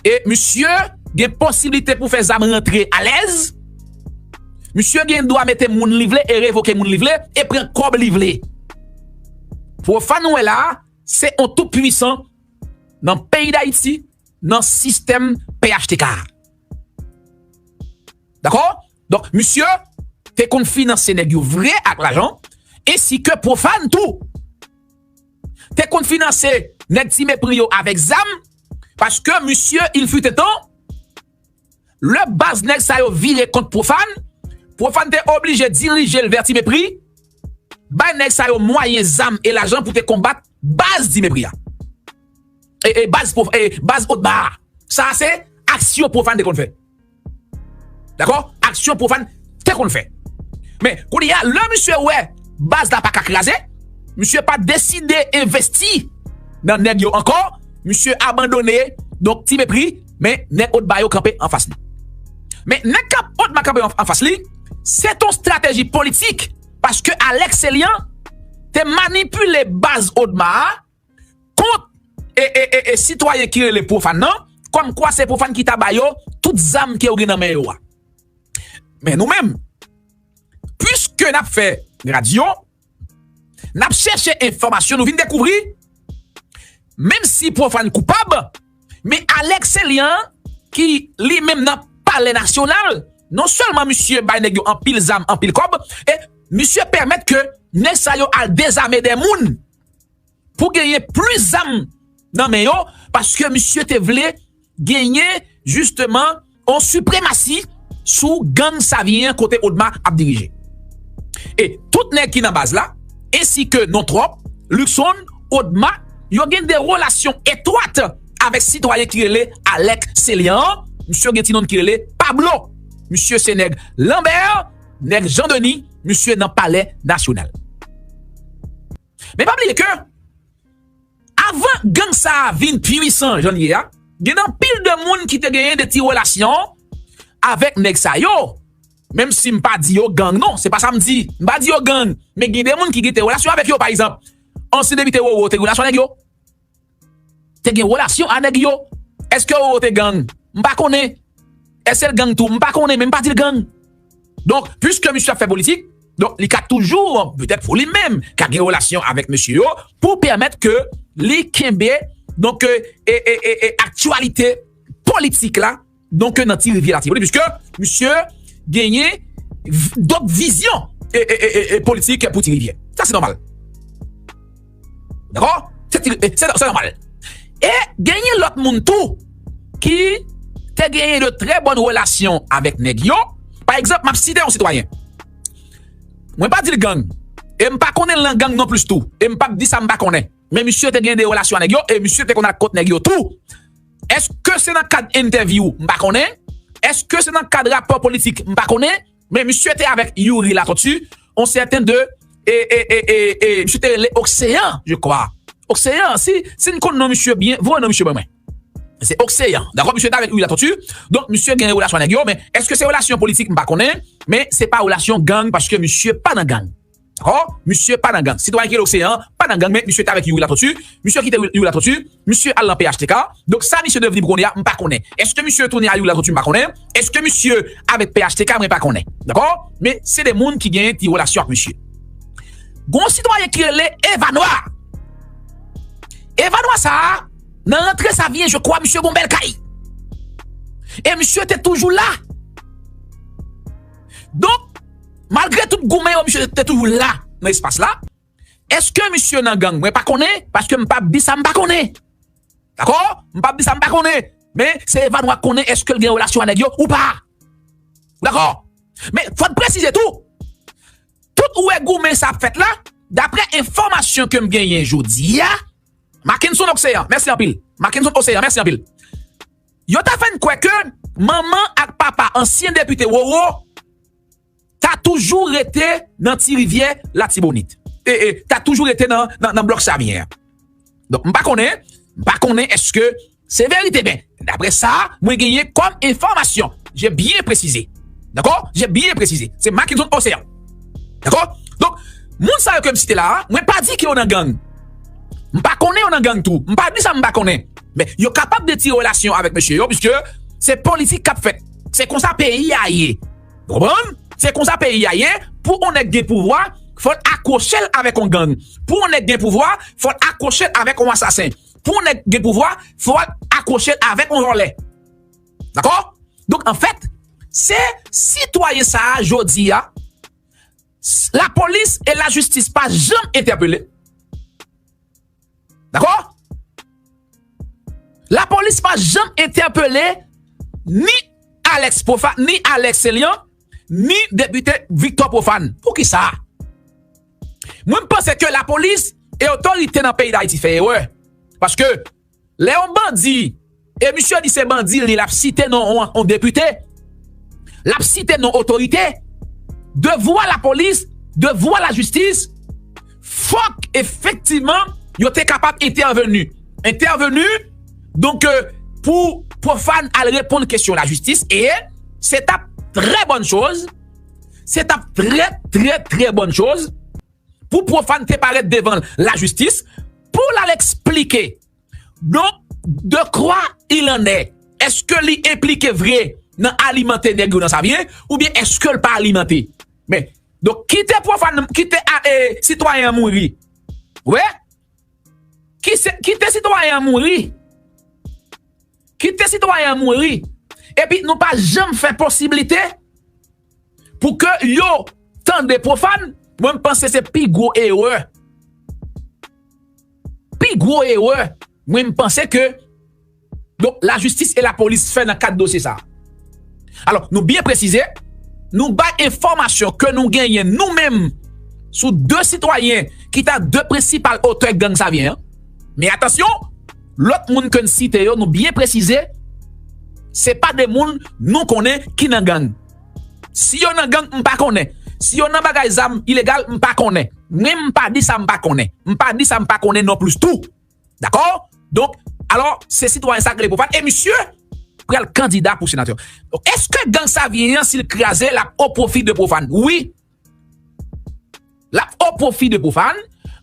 e misye gen posiblite pou fè zam rantre alèz. Misye gen dwa mete moun li vle e revoke moun li vle e pran kòb li vle. Pwofàn nou wè la a, se yon toupwisan nan peyi Dayiti, nan sistèm P H T K a. Dakò? Donk, misye te konn finanse nèg yo vre ak lajan, ensi ke Pwofàn tou. Te konn finanse nèg Ti Mepri yo avèk zam, paske misye, il fut un temps, lè baz nèg sa yo vire kont Pwofàn, Pwofàn te oblije dirije l vè Ti Mepri, bay nèg sa yo mwayen, zam e lajan pou te konbat baz Ti Mepri a. E, e baz Pwof- e baz Odma a. Sa a se aksyon Pwofàn te konn fè. Dakò? Aksyon Pwofàn te konn fè. Men, kounye a, lè misye wè baz la pa ka kraze, misye pa deside envesti nan nèg yo ankò, misye abandone, donk, Ti Mepri, men nèg Odma yo kanpe anfas li. Men nèg k ap Odma kanpe an- anfas li, se t on estrateji politik, paske Alex Célian te manipile baz Odma a kont e, e, e, e sitwayen ki rele Pwofàn nan, kòmkwa se Pwofàn ki ta ba yo tout zam ke yo gen nan men yo a. Men nou menm, piske n ap fè radyo, n ap chèche enfòmasyon, nou vin dekouvri, menm si Pwofàn koupab, men Alex Célian, ki li menm nan Palè Nasyonal, Non sèlman misye bay nèg yo anpil zam, anpil kòb, e misye pèmèt ke nèg sa yo al dezame de moun pou genyen plis zam nan men yo, paske misye te vle genyen jisteman yon sipremasi sou gang Savyen an kote Odma ap dirije. E tout nèg ki nan baz la, ensi ke Non Twòp, Luckson, Odma, yo gen de relasyon etwat avèk sitwayen ki rele Alex Célian an. Misye gen ti non ki rele Pablo. Misye se nèg Lambert, nèg Jean Denis, misye nan Palè Nasyonal. Men pa bliye ke avan gang sa a vin pwisan jan l ye a, gen anpil de moun ki te genyen de ti relasyon avèk nèg sa yo. Menm si m pa di yo gang non, se pa sa m di. M pa di yo gang, men gen de moun ki gen te relasyon avèk yo. Pa egzanp, ansyen depite Roro te gen relasyon avèk yo. Te gen relasyon a nèg yo. Èske Roro te gang? M pa konnen. Èske l gang tou? M pa konnen, men m pa di l gang. Donk, piske misye ap fè politik, donk li ka toujou, petèt pou li menm, ka gen relasyon avèk mesye yo pou pèmèt ke li kenbe, donk, e, e, e, e, e aktyalite politik la, donk, nan Ti Rivyè Latibonit, piske misye genyen v- dòt vizyon e, e, e, e, e politik pou Ti Rivyè. Sa se nòmal. Dakò? Se ti- e, se se nòmal. E genyen lòt moun tou ki te genyen de trè bòn relasyon avèk nèg yo. Pa egzanp, m ap site yon sitwayen. Mwen pa di l gang. E m pa konnen l nan gang non plis tou. E m p ap di sa m pa konnen. Men misye te gen de relasyon ak nèg yo e misye te konn al kot nèg yo tou. Èske se nan kad entèvyou? M pa konnen. Èske se nan kad rapò politik? M pa konnen. Men misye te avèk Youri Latortue, on sèten de e, e, e, e, e, misye te rele Oxéan, je crois. Oxéan, si, si n konn non misye byen, voye non misye ban mwen. Se Oxéan. Dakò, misye te avèk Youri Latortue. Donk, misye gen relasyon ak nèg yo, men èske se relasyon politik? M pa konnen, men se pa relasyon gang, paske misye pa nan gang. Dakò? Misye pa nan gang. Sitwayen ki rele Oxéan pa nan gang, men misye te avèk Youri Latortue. Misye kite Youri Latortue. Misye al nan P H T K. Donk, sa misye devni pou kounye a, m pa konnen. Èske misye tounen a Youri Latortue? M pa konnen. Èske misye avèk P H T K? Mwen pa konnen. Dakò? Men se de moun ki gen ti relasyon ak misye. Gon sitwayen ki rele Evanwa. Evanwa sa a, nan rantre Savyen, je crois, misye gon bèl kay. E misye te toujou la. Donk, malgre tout goumen yo, misye te toujou la nan espas la. Èske misye nan gang? Mwen pa konnen, paske m p ap di sa m pa konnen. Dakò? M p ap di sa m pa konnen. Men se Evanwa k konnen èske l gen relasyon ak nèg yo ou pa. Dakò? Men fò n presize tou. Tout ou wè goumen sa ap fèt la, daprè enfòmasyon ke m genyen jodi a, Mackenson Oxéan, mèsi anpil. Mackenson Oxéan, mèsi anpil. Yo ta fè n kwè ke manman ak papa ansyen depite Roro ta toujou rete nan Ti Rivyè Latibonit. E, e, ta toujou rete nan, nan, nan blòk Savyen an. Donk, m pa konnen, m pa konnen èske se verite, men daprè sa, mwen genyen kòm enfòmasyon. Je byen presize. Dakò? Je byen presize. Se Mackenson Oxéan. Dakò? Donk, moun sa yo ke m site la a, mwen pa di ke yo nan gang. M pa konnen yo nan gang tou. M pa di sa m pa konnen. Men yo kapab de ti relasyon avèk mesye yo, piske se politik k ap fèt. Se konsa peyi a ye. Ou konprann? Se konsa peyi a ye. Pou yon nèg gen pouvwa, fò l akwoche l avèk yon gang. Pou yon nèg gen pouvwa, fò l akwoche l avèk yon asasen. Pou yon nèg gen pouvwa, fò l akwoche l avèk yon vòlè. Dakò? Donk, anfèt, se sitwayen sa a, jodi a, s- lapolis e lajistis pa janm entèpele. Dakò? Lapolis pa janm entèpele ni Alex Prophane, ni Alex Célian, ni depite Victor Prophane. Poukisa? Mwen, m panse ke lapolis e otorite nan peyi Dayiti fè erè. Paske lè yon bandi, e misye di se bandi li, l ap site non yon, yon depite, l ap site non otorite, devwa lapolis, devwa lajistis, fòk efektivman yo te kapab entèveni. Entèveni, donk, euh, pou Prophane al reponn kesyon lajistis, e se t ap trè bòn choz, se t ap trè, trè, trè bòn choz pou Prophane te parèt devan lajistis, pou l al eksplike. Donk, de quoi il en est? Èske li enplike vre nan alimante nèg yo nan Savyen, oubyen èske l pa alimante? Men, donk, kite Prophane, kite a, e, sitwayen an mouri. Wi. Kise- Kite sitwayen an mouri. Kite sitwayen an mouri. Epi nou pa janm fè posiblite Pou ke yo tande Pwofàn, mwen, m panse se pi gwo erè. Pi gwo erè, mwen, m panse ke, donk, lajistis e lapolis fè nan kad dosye sa a. Alò, nou byen presize, nou bay enfòmasyon ke nou genyen nou menm sou de sitwayen ki ta de prensipal otè gang Savyen an. Men atansyon, lòt moun ke n site yo, nou byen presize, se pa de moun nou konnen ki nan gang. Si yo nan gang, m pa konnen. Si yo nan bagay zam ilegal, m pa konnen. Mwen, m pa di sa m pa konnen. M pa di sa m pa konnen non plis tou. Dakò? Donk, alò, se sitwayen sa k rele Pwofàn. E misye pral kandida pou senatè. Donk, èske gang Savyen an, si l kraze, l ap o pwofi de Pwofàn? Wi. L ap o pwofi de Pwofàn,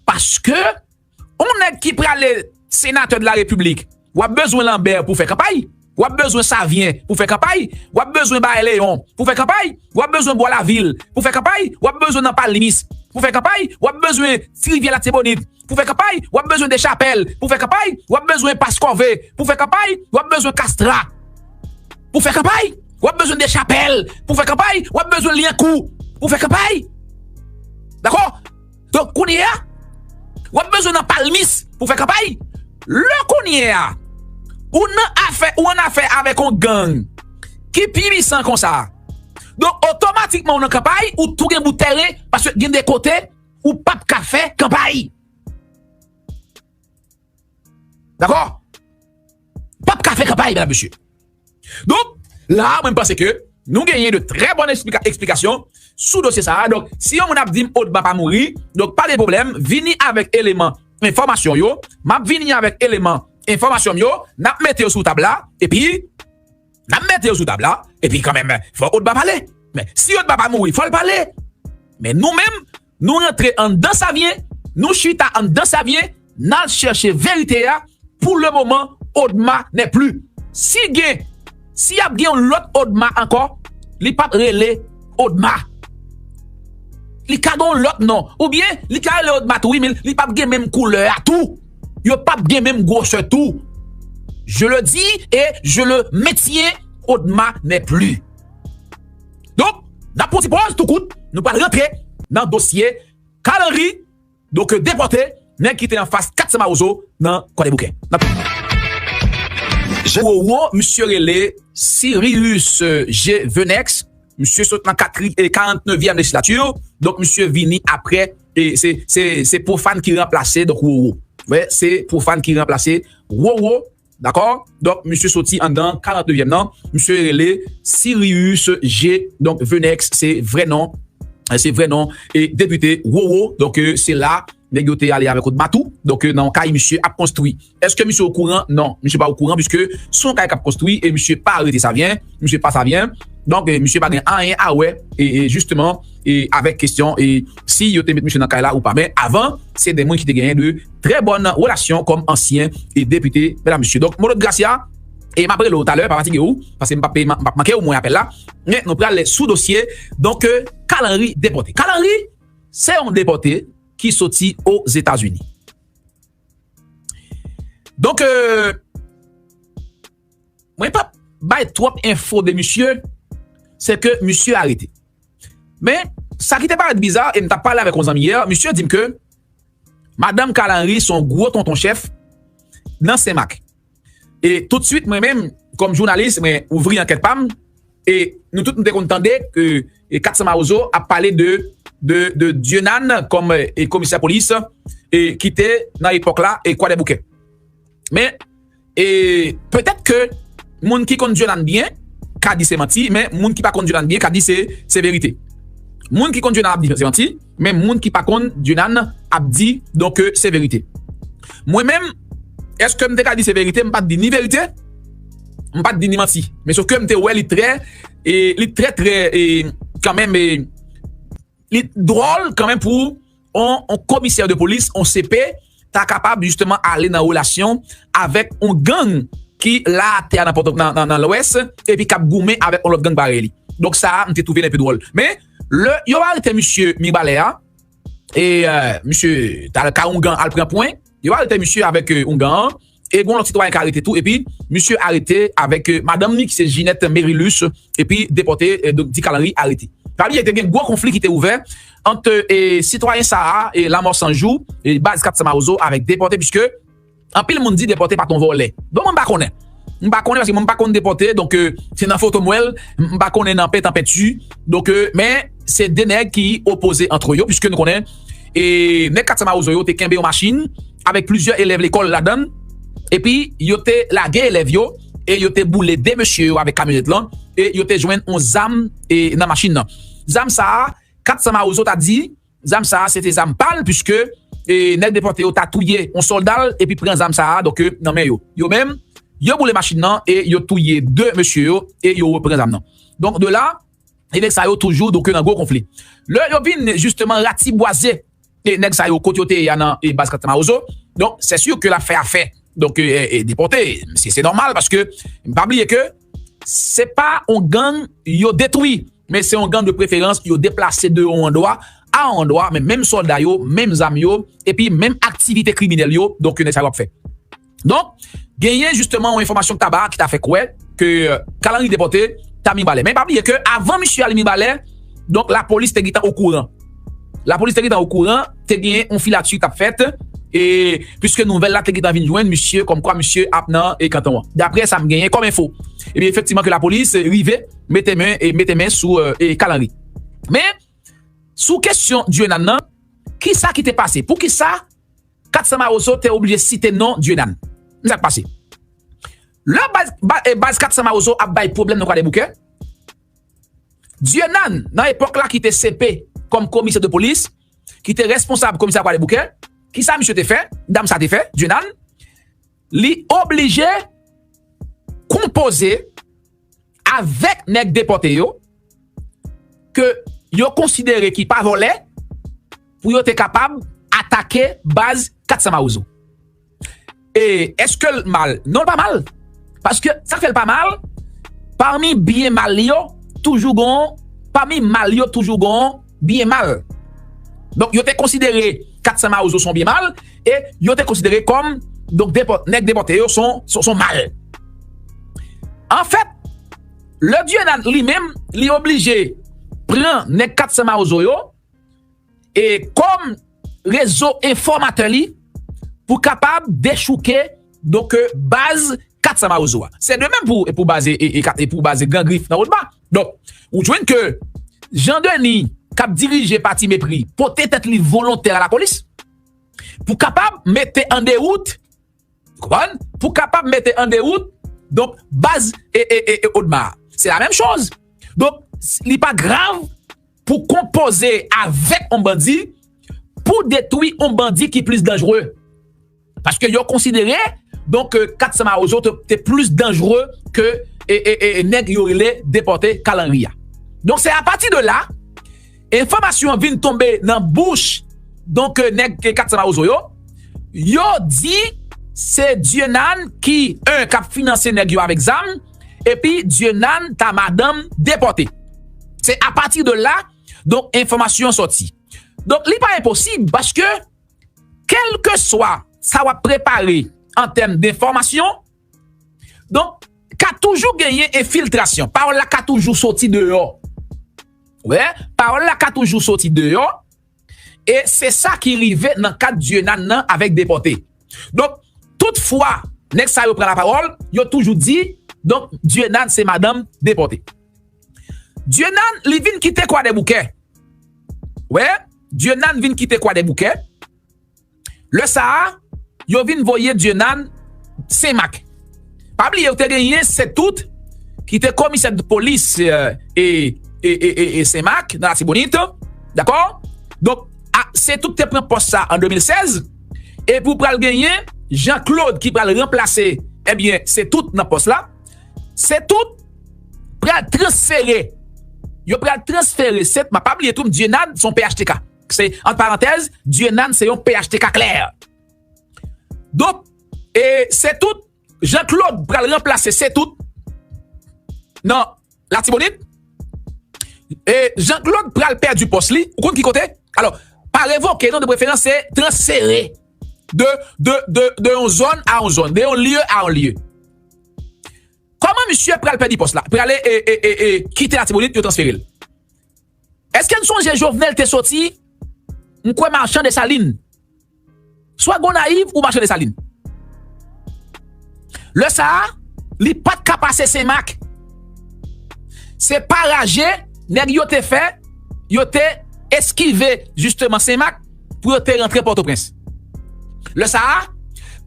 paske yon nèg ki prale senatè de la repiblik, w ap bezwen Lanbè pou fè kanpay, w ap bezwen Savyen pou fè kanpay, w ap bezwen Bay Leyon pou fè kanpay, w ap bezwen Bò Lavil pou fè kanpay, w ap bezwen nan Palmis pou fè kanpay, w ap bezwen Ti Rivyè Latibonit pou fè kanpay, w ap bezwen Dechapèl pou fè kanpay, w ap bezwen Pas Kòve pou fè kanpay, w ap bezwen Kastra pou fè kanpay, w ap bezwen Dechapèl pou fè kanpay, w ap bezwen Lyankou pou fè kanpay. Dakò? Donk, kounye a, w ap bezwen nan Palmis pou fè kanpay. Lè kounye a, ou nan afè, ou an afè avèk yon gang ki pi pisan konsa. Donk, otomatikman, ou nan kanpay, ou tou gen bout tèren, paske gen de kote, ou p ap ka fè kanpay. Dakò? P ap ka fè kanpay, medam, mesye. Donk, la, mwen, m panse ke nou genyen de trè bòn eksplika-, eksplikasyon sou dosye sa a. Donk, si yon moun ap di m Odma pa mouri, donk, pa de pwoblèm, vini avèk eleman enfòmasyon yo, m ap vini avèk eleman enfòmasyon m yo, n ap mete yo sou tab la, epi, n ap mete yo sou tab la, epi kanmenm, fò Odma pale. Men, si Odma pa mouri, fò l pale. Men nou menm, nou rantre anndan Savyen, nou chita anndan Savyen, n al chèche verite a. Pou le moman, Odma n'est plus. Si gen, si ap gen yon lòt Odma ankò, li p ap rele Odma. Li ka gen yon lòt non. Oubyen, li ka rele Odma tou, wi, men li p ap gen menm koulè a tou. Yo p ap gen menm gwosè tou. Je le dis et je le maintiens, Odma n'est plus. Donk, n ap pran ti pòz tou kout, nou pral rantre nan dosye Carl Henry, donk, depòte nèg ki te anfas Kat San Mawozo nan Kwadèboukè. N ap Wowo, misye rele Sirius G Venex. Misye sot nan katri-, e, karantnevyèm lejislati. Donk, misye vini apre, e, se, se, se Pwofàn ki ranplase, donk, Wowo. Wè, se Pwofàn ki ranplase Wowo. Dakò? Donk, misye soti anndan karantnevyèm nan. Misye rele Sirius G. Donk, Venex, se vrè non. Se vrè non. E depite Wowo. Donk, e, se la nèg yo te ale avèk Odma tou. Donk, e, nan yon kay misye ap konstwi. Èske misye okouran? Non, misye pa okouran, piske se yon kay k ap konstwi e misye pa rete Savyen. Misye pa Savyen. Donk, e, misye pa gen anyen a wè, e, e, jisteman, e, avèk kesyon, e, si yo te met misye nan kay la ou pa. Men avan, se de moun ki te genyen de trè bòn relasyon kòm ansyen, e, depite, medam, mesye. Donk, Molot Gracia, e m ap rele w talè, pa fatige w, paske m p ap, m p ap manke w, mwen, apèl la. Men nou pral sou dosye, donk, e, Carl Henry depòte. Carl Henry, se yon depòte ki soti Ozetazini. Donk, e, mwen p ap bay twòp enfo de misye, se ke misye arete. Men, sa ki te parèt biza, e m t ap pale avèk yon zanmi yè, misye di m ke madanm Carl Henry se yon gwo tonton chèf nan Senmak. E toutswit, mwen menm, kòm jounalis, mwen ouvri ankèt pa m, e nou tout nou te konn tande ke, e, Kat San Mawozo ap pale de, de, de Dieunane kòm, e, komisè polis, e, ki te nan epòk la, e, Kwadèboukè. Men, e, petèt ke moun ki konn Dieunane byen ka di se manti, men moun ki pa konn Dieunane byen ka di se, se verite. Moun ki konn Dieunane ap di se manti, men moun ki pa konn Dieunane ap di, donk, e, se verite. Mwen menm, èske m te ka di se verite? M pa t di ni verite, m pa t di ni manti. Men sof ke m te wè li trè, e, li trè, trè, e, kanmenm, e, li dwòl kanmenm pou on, on komisè de polis, on C P, ta kapab jisteman ale nan relasyon avèk on gang ki la atè a nan Pòto-, nan, nan, nan Lwès, epi k ap goumen avèk on lòt gang parèy li. Donk sa a, m te twouve l enpe dwòl. Men, lè yo arete misye Mibalè a, e, e, misye t al kay on gang al pran pwen, yo arete misye avèk, e, on gang an, e gon lòt sitwayen k arete tou, epi misye arete avèk, e, madanm ni ki se Ginette Merilus, epi depòte, e, donk, di Carl Henry arete. Pa bliye, te gen gwo konfli ki te ouvè ant, e, sitwayen sa a, e, Lanmò San Jou, e, baz Kat San Mawozo avèk Depòte, piske anpil moun di Depòte pa t on vòlè. Bon, mwen m pa konnen. M pa konnen paske mwen m pa konn Depòte, donk, e, se nan foto m wè l, m pa konnen nan pent an penti. Donk, e, men se de nèg ki opoze ant yo, piske nou konnen, e, nèg Kat San Mawozo yo te kenbe yon machin avèk plizyè elèv lekòl ladan l, epi yo te lage elèv yo, e yo te boule de mesye yo avèk kamyonèt lan, e yo te jwenn yon zam, e, nan machin nan. Zam sa a, Kat San Mawozo ta di, zam sa a, se te zam pa l, piske, e, nèg Depòte yo ta touye yon sòlda l, epi pran zam sa a, donk, e, nan men yo. Yo menm, yo boule machin nan, e yo touye de mesye yo, e yo repran zam nan. Donk, de la, e nèg sa yo toujou, donk, nan gwo konfli. Lè yo vin, jisteman, ratibwaze, e nèg sa yo, kote yo te ye a nan, e baz Kat San Mawozo, donk, se si ke l ap fè afè. Donk, e, e, Depòte, se, se nòmal, paske, pa bliye ke se pa yon gang yo detwi, men se yon gang de preferans yo deplase de yon andwa a yon andwa, men menm sòlda yo, menm zam yo, epi menm aktivite kriminèl yo, donk, nèg sa yo ap fè. Donk, genyen jisteman yon enfòmasyon k ta ba, ki ta fè kwè ke, e, Carl Henry Depòte ta mibalè. Men pa bliye ke avan misye al mibalè, donk, lapolis te gentan okouran. Lapolis te gentan okouran, te genyen yon filati k t ap fèt, e piske nouvèl la te gentan vin jwenn misye, kòmkwa misye ap nan, e, kanton an. Daprè sa m genyen kòm enfo. Ebyen, efektivman, ke lapolis rive mete men, e mete men sou, e, e, Carl Henry. Men, sou kesyon Dieunane nan, kisa ki te pase? Poukisa Kat San Mawozo te oblije site non Dieunane? Men sa k pase. Lè baz, ba- e, baz Kat San Mawozo ap bay pwoblèm nan Kwadèboukè, Dieunane, nan epòk la, ki te C P kòm komisè de polis, ki te responsab komisarya Kwadèboukè, kisa misye te fè? Dam sa te fè, Dieunane, li oblije konpoze avèk nèg Depòte yo, ke yo konsidere ki pa vòlè, pou yo te kapab atake baz Kat San Mawozo. E èske l mal? Non, l pa mal. Paske sa k fè l pa mal, pami byen mal yo, toujou gon, pami mal yo, toujou gon byen mal. Donk, yo te konsidere Kat San Mawozo se yon byen mal, e yo te konsidere kòm, donk, Depò- nèg Depòte yo se yon, se yon, se yon mal. Anfèt, lè Dieunane li menm, li oblije pran nèg Kat San Mawozo yo, e kòm rezo enfòmatè li pou kapab dechouke, donk, e, baz Kat San Mawozo a. Se de menm pou, e pou baz, e, e, e pou baz Gran Grif nan Wòdma. Donk, ou jwenn ke Jean Denis, k ap dirije pati Mepri, pote tèt li volontè a lapolis pou kapab mete an dewout, ou konprann? Pou kapab mete an dewout, donk, baz e, e, e, e Wòdma. Se la menm choz. Donk, li pa grav pou konpoze avèk yon bandi pou detwi yon bandi ki plis danjere. Paske yo konsidere, donk, ke Kat San Mawozo te, te plis danjere ke e, e, e, e nèg yo rele Depòte Carl Henry a. Donk, se apati de la, enfòmasyon an vin tonbe nan bouch, donk, e, nèg, e, Kat San Mawozo yo. Yo di se Dieunane ki, en, k ap finanse nèg yo avèk zam, epi Dieunane ta madanm Depòte. Se apati de la, donk, enfòmasyon an sòti. Donk, li pa enposib, paske, kèlkeswa sa w ap prepare an tèm de enfòmasyon, donk, ka toujou genyen enfiltrasyon. Pawòl la ka toujou soti deyò. Wi, pawòl la ka toujou soti deyò. E se sa ki rive nan ka Dieunane nan avèk Depòte. Donk, tout fwa nèg sa yo pran lapawòl, yo toujou di, donk, Dieunane se madanm Depòte. Dieunane, li vin kite Kwadèboukè. Wi, Dieunane vin kite Kwadèboukè. Lè sa a, yo vin voye Dieunane Senmak. Pa bliye, yo te genyen Sent Tout, ki te komisè de polis, e, e, e, e, e, e Senmak, nan Latibonit. Dakò? Donk, a, Sent Tout te pran pòs sa an de mil sèz. Epi w pral genyen Jean Claude ki pral ranplase, ebyen, Sent Tout nan pòs la. Sent Tout pral transfere. Yo pral transfere Sent, ma pa bliye tou, Dieunane se yon P H T K. Se, ant parantèz, Dieunane se yon P H T K klè. Donk, e, Sent Tout, Jean Claude pral ranplase Sent Tout nan Latibonit. E Jean Claude pral pèdi pòs li. Ou konn ki kote? Alò, pa revoke, non, de preferans, se transfere de, de, de, de yon zòn a yon zòn, de yon lye a yon lye. Kòman misye pral pèdi pòs la? Pral, e, e, e, e, kite Latibonit, yo transfere l. Èske n sonje Jovenel te soti, m kwè, Machan Desalin? Swa Gonayiv ou Machan Desalin. Lè sa a, li pa t ka pase Senmak. Se pa raje nèg yo te fè, yo te eskive jisteman Senmak pou yo te rantre Pòtoprens. Lè sa a,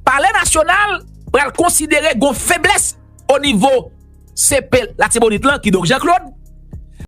Palè Nasyonal pral konsidere gon feblès o nivo C P Latibonit lan, kidonk Jean Claude,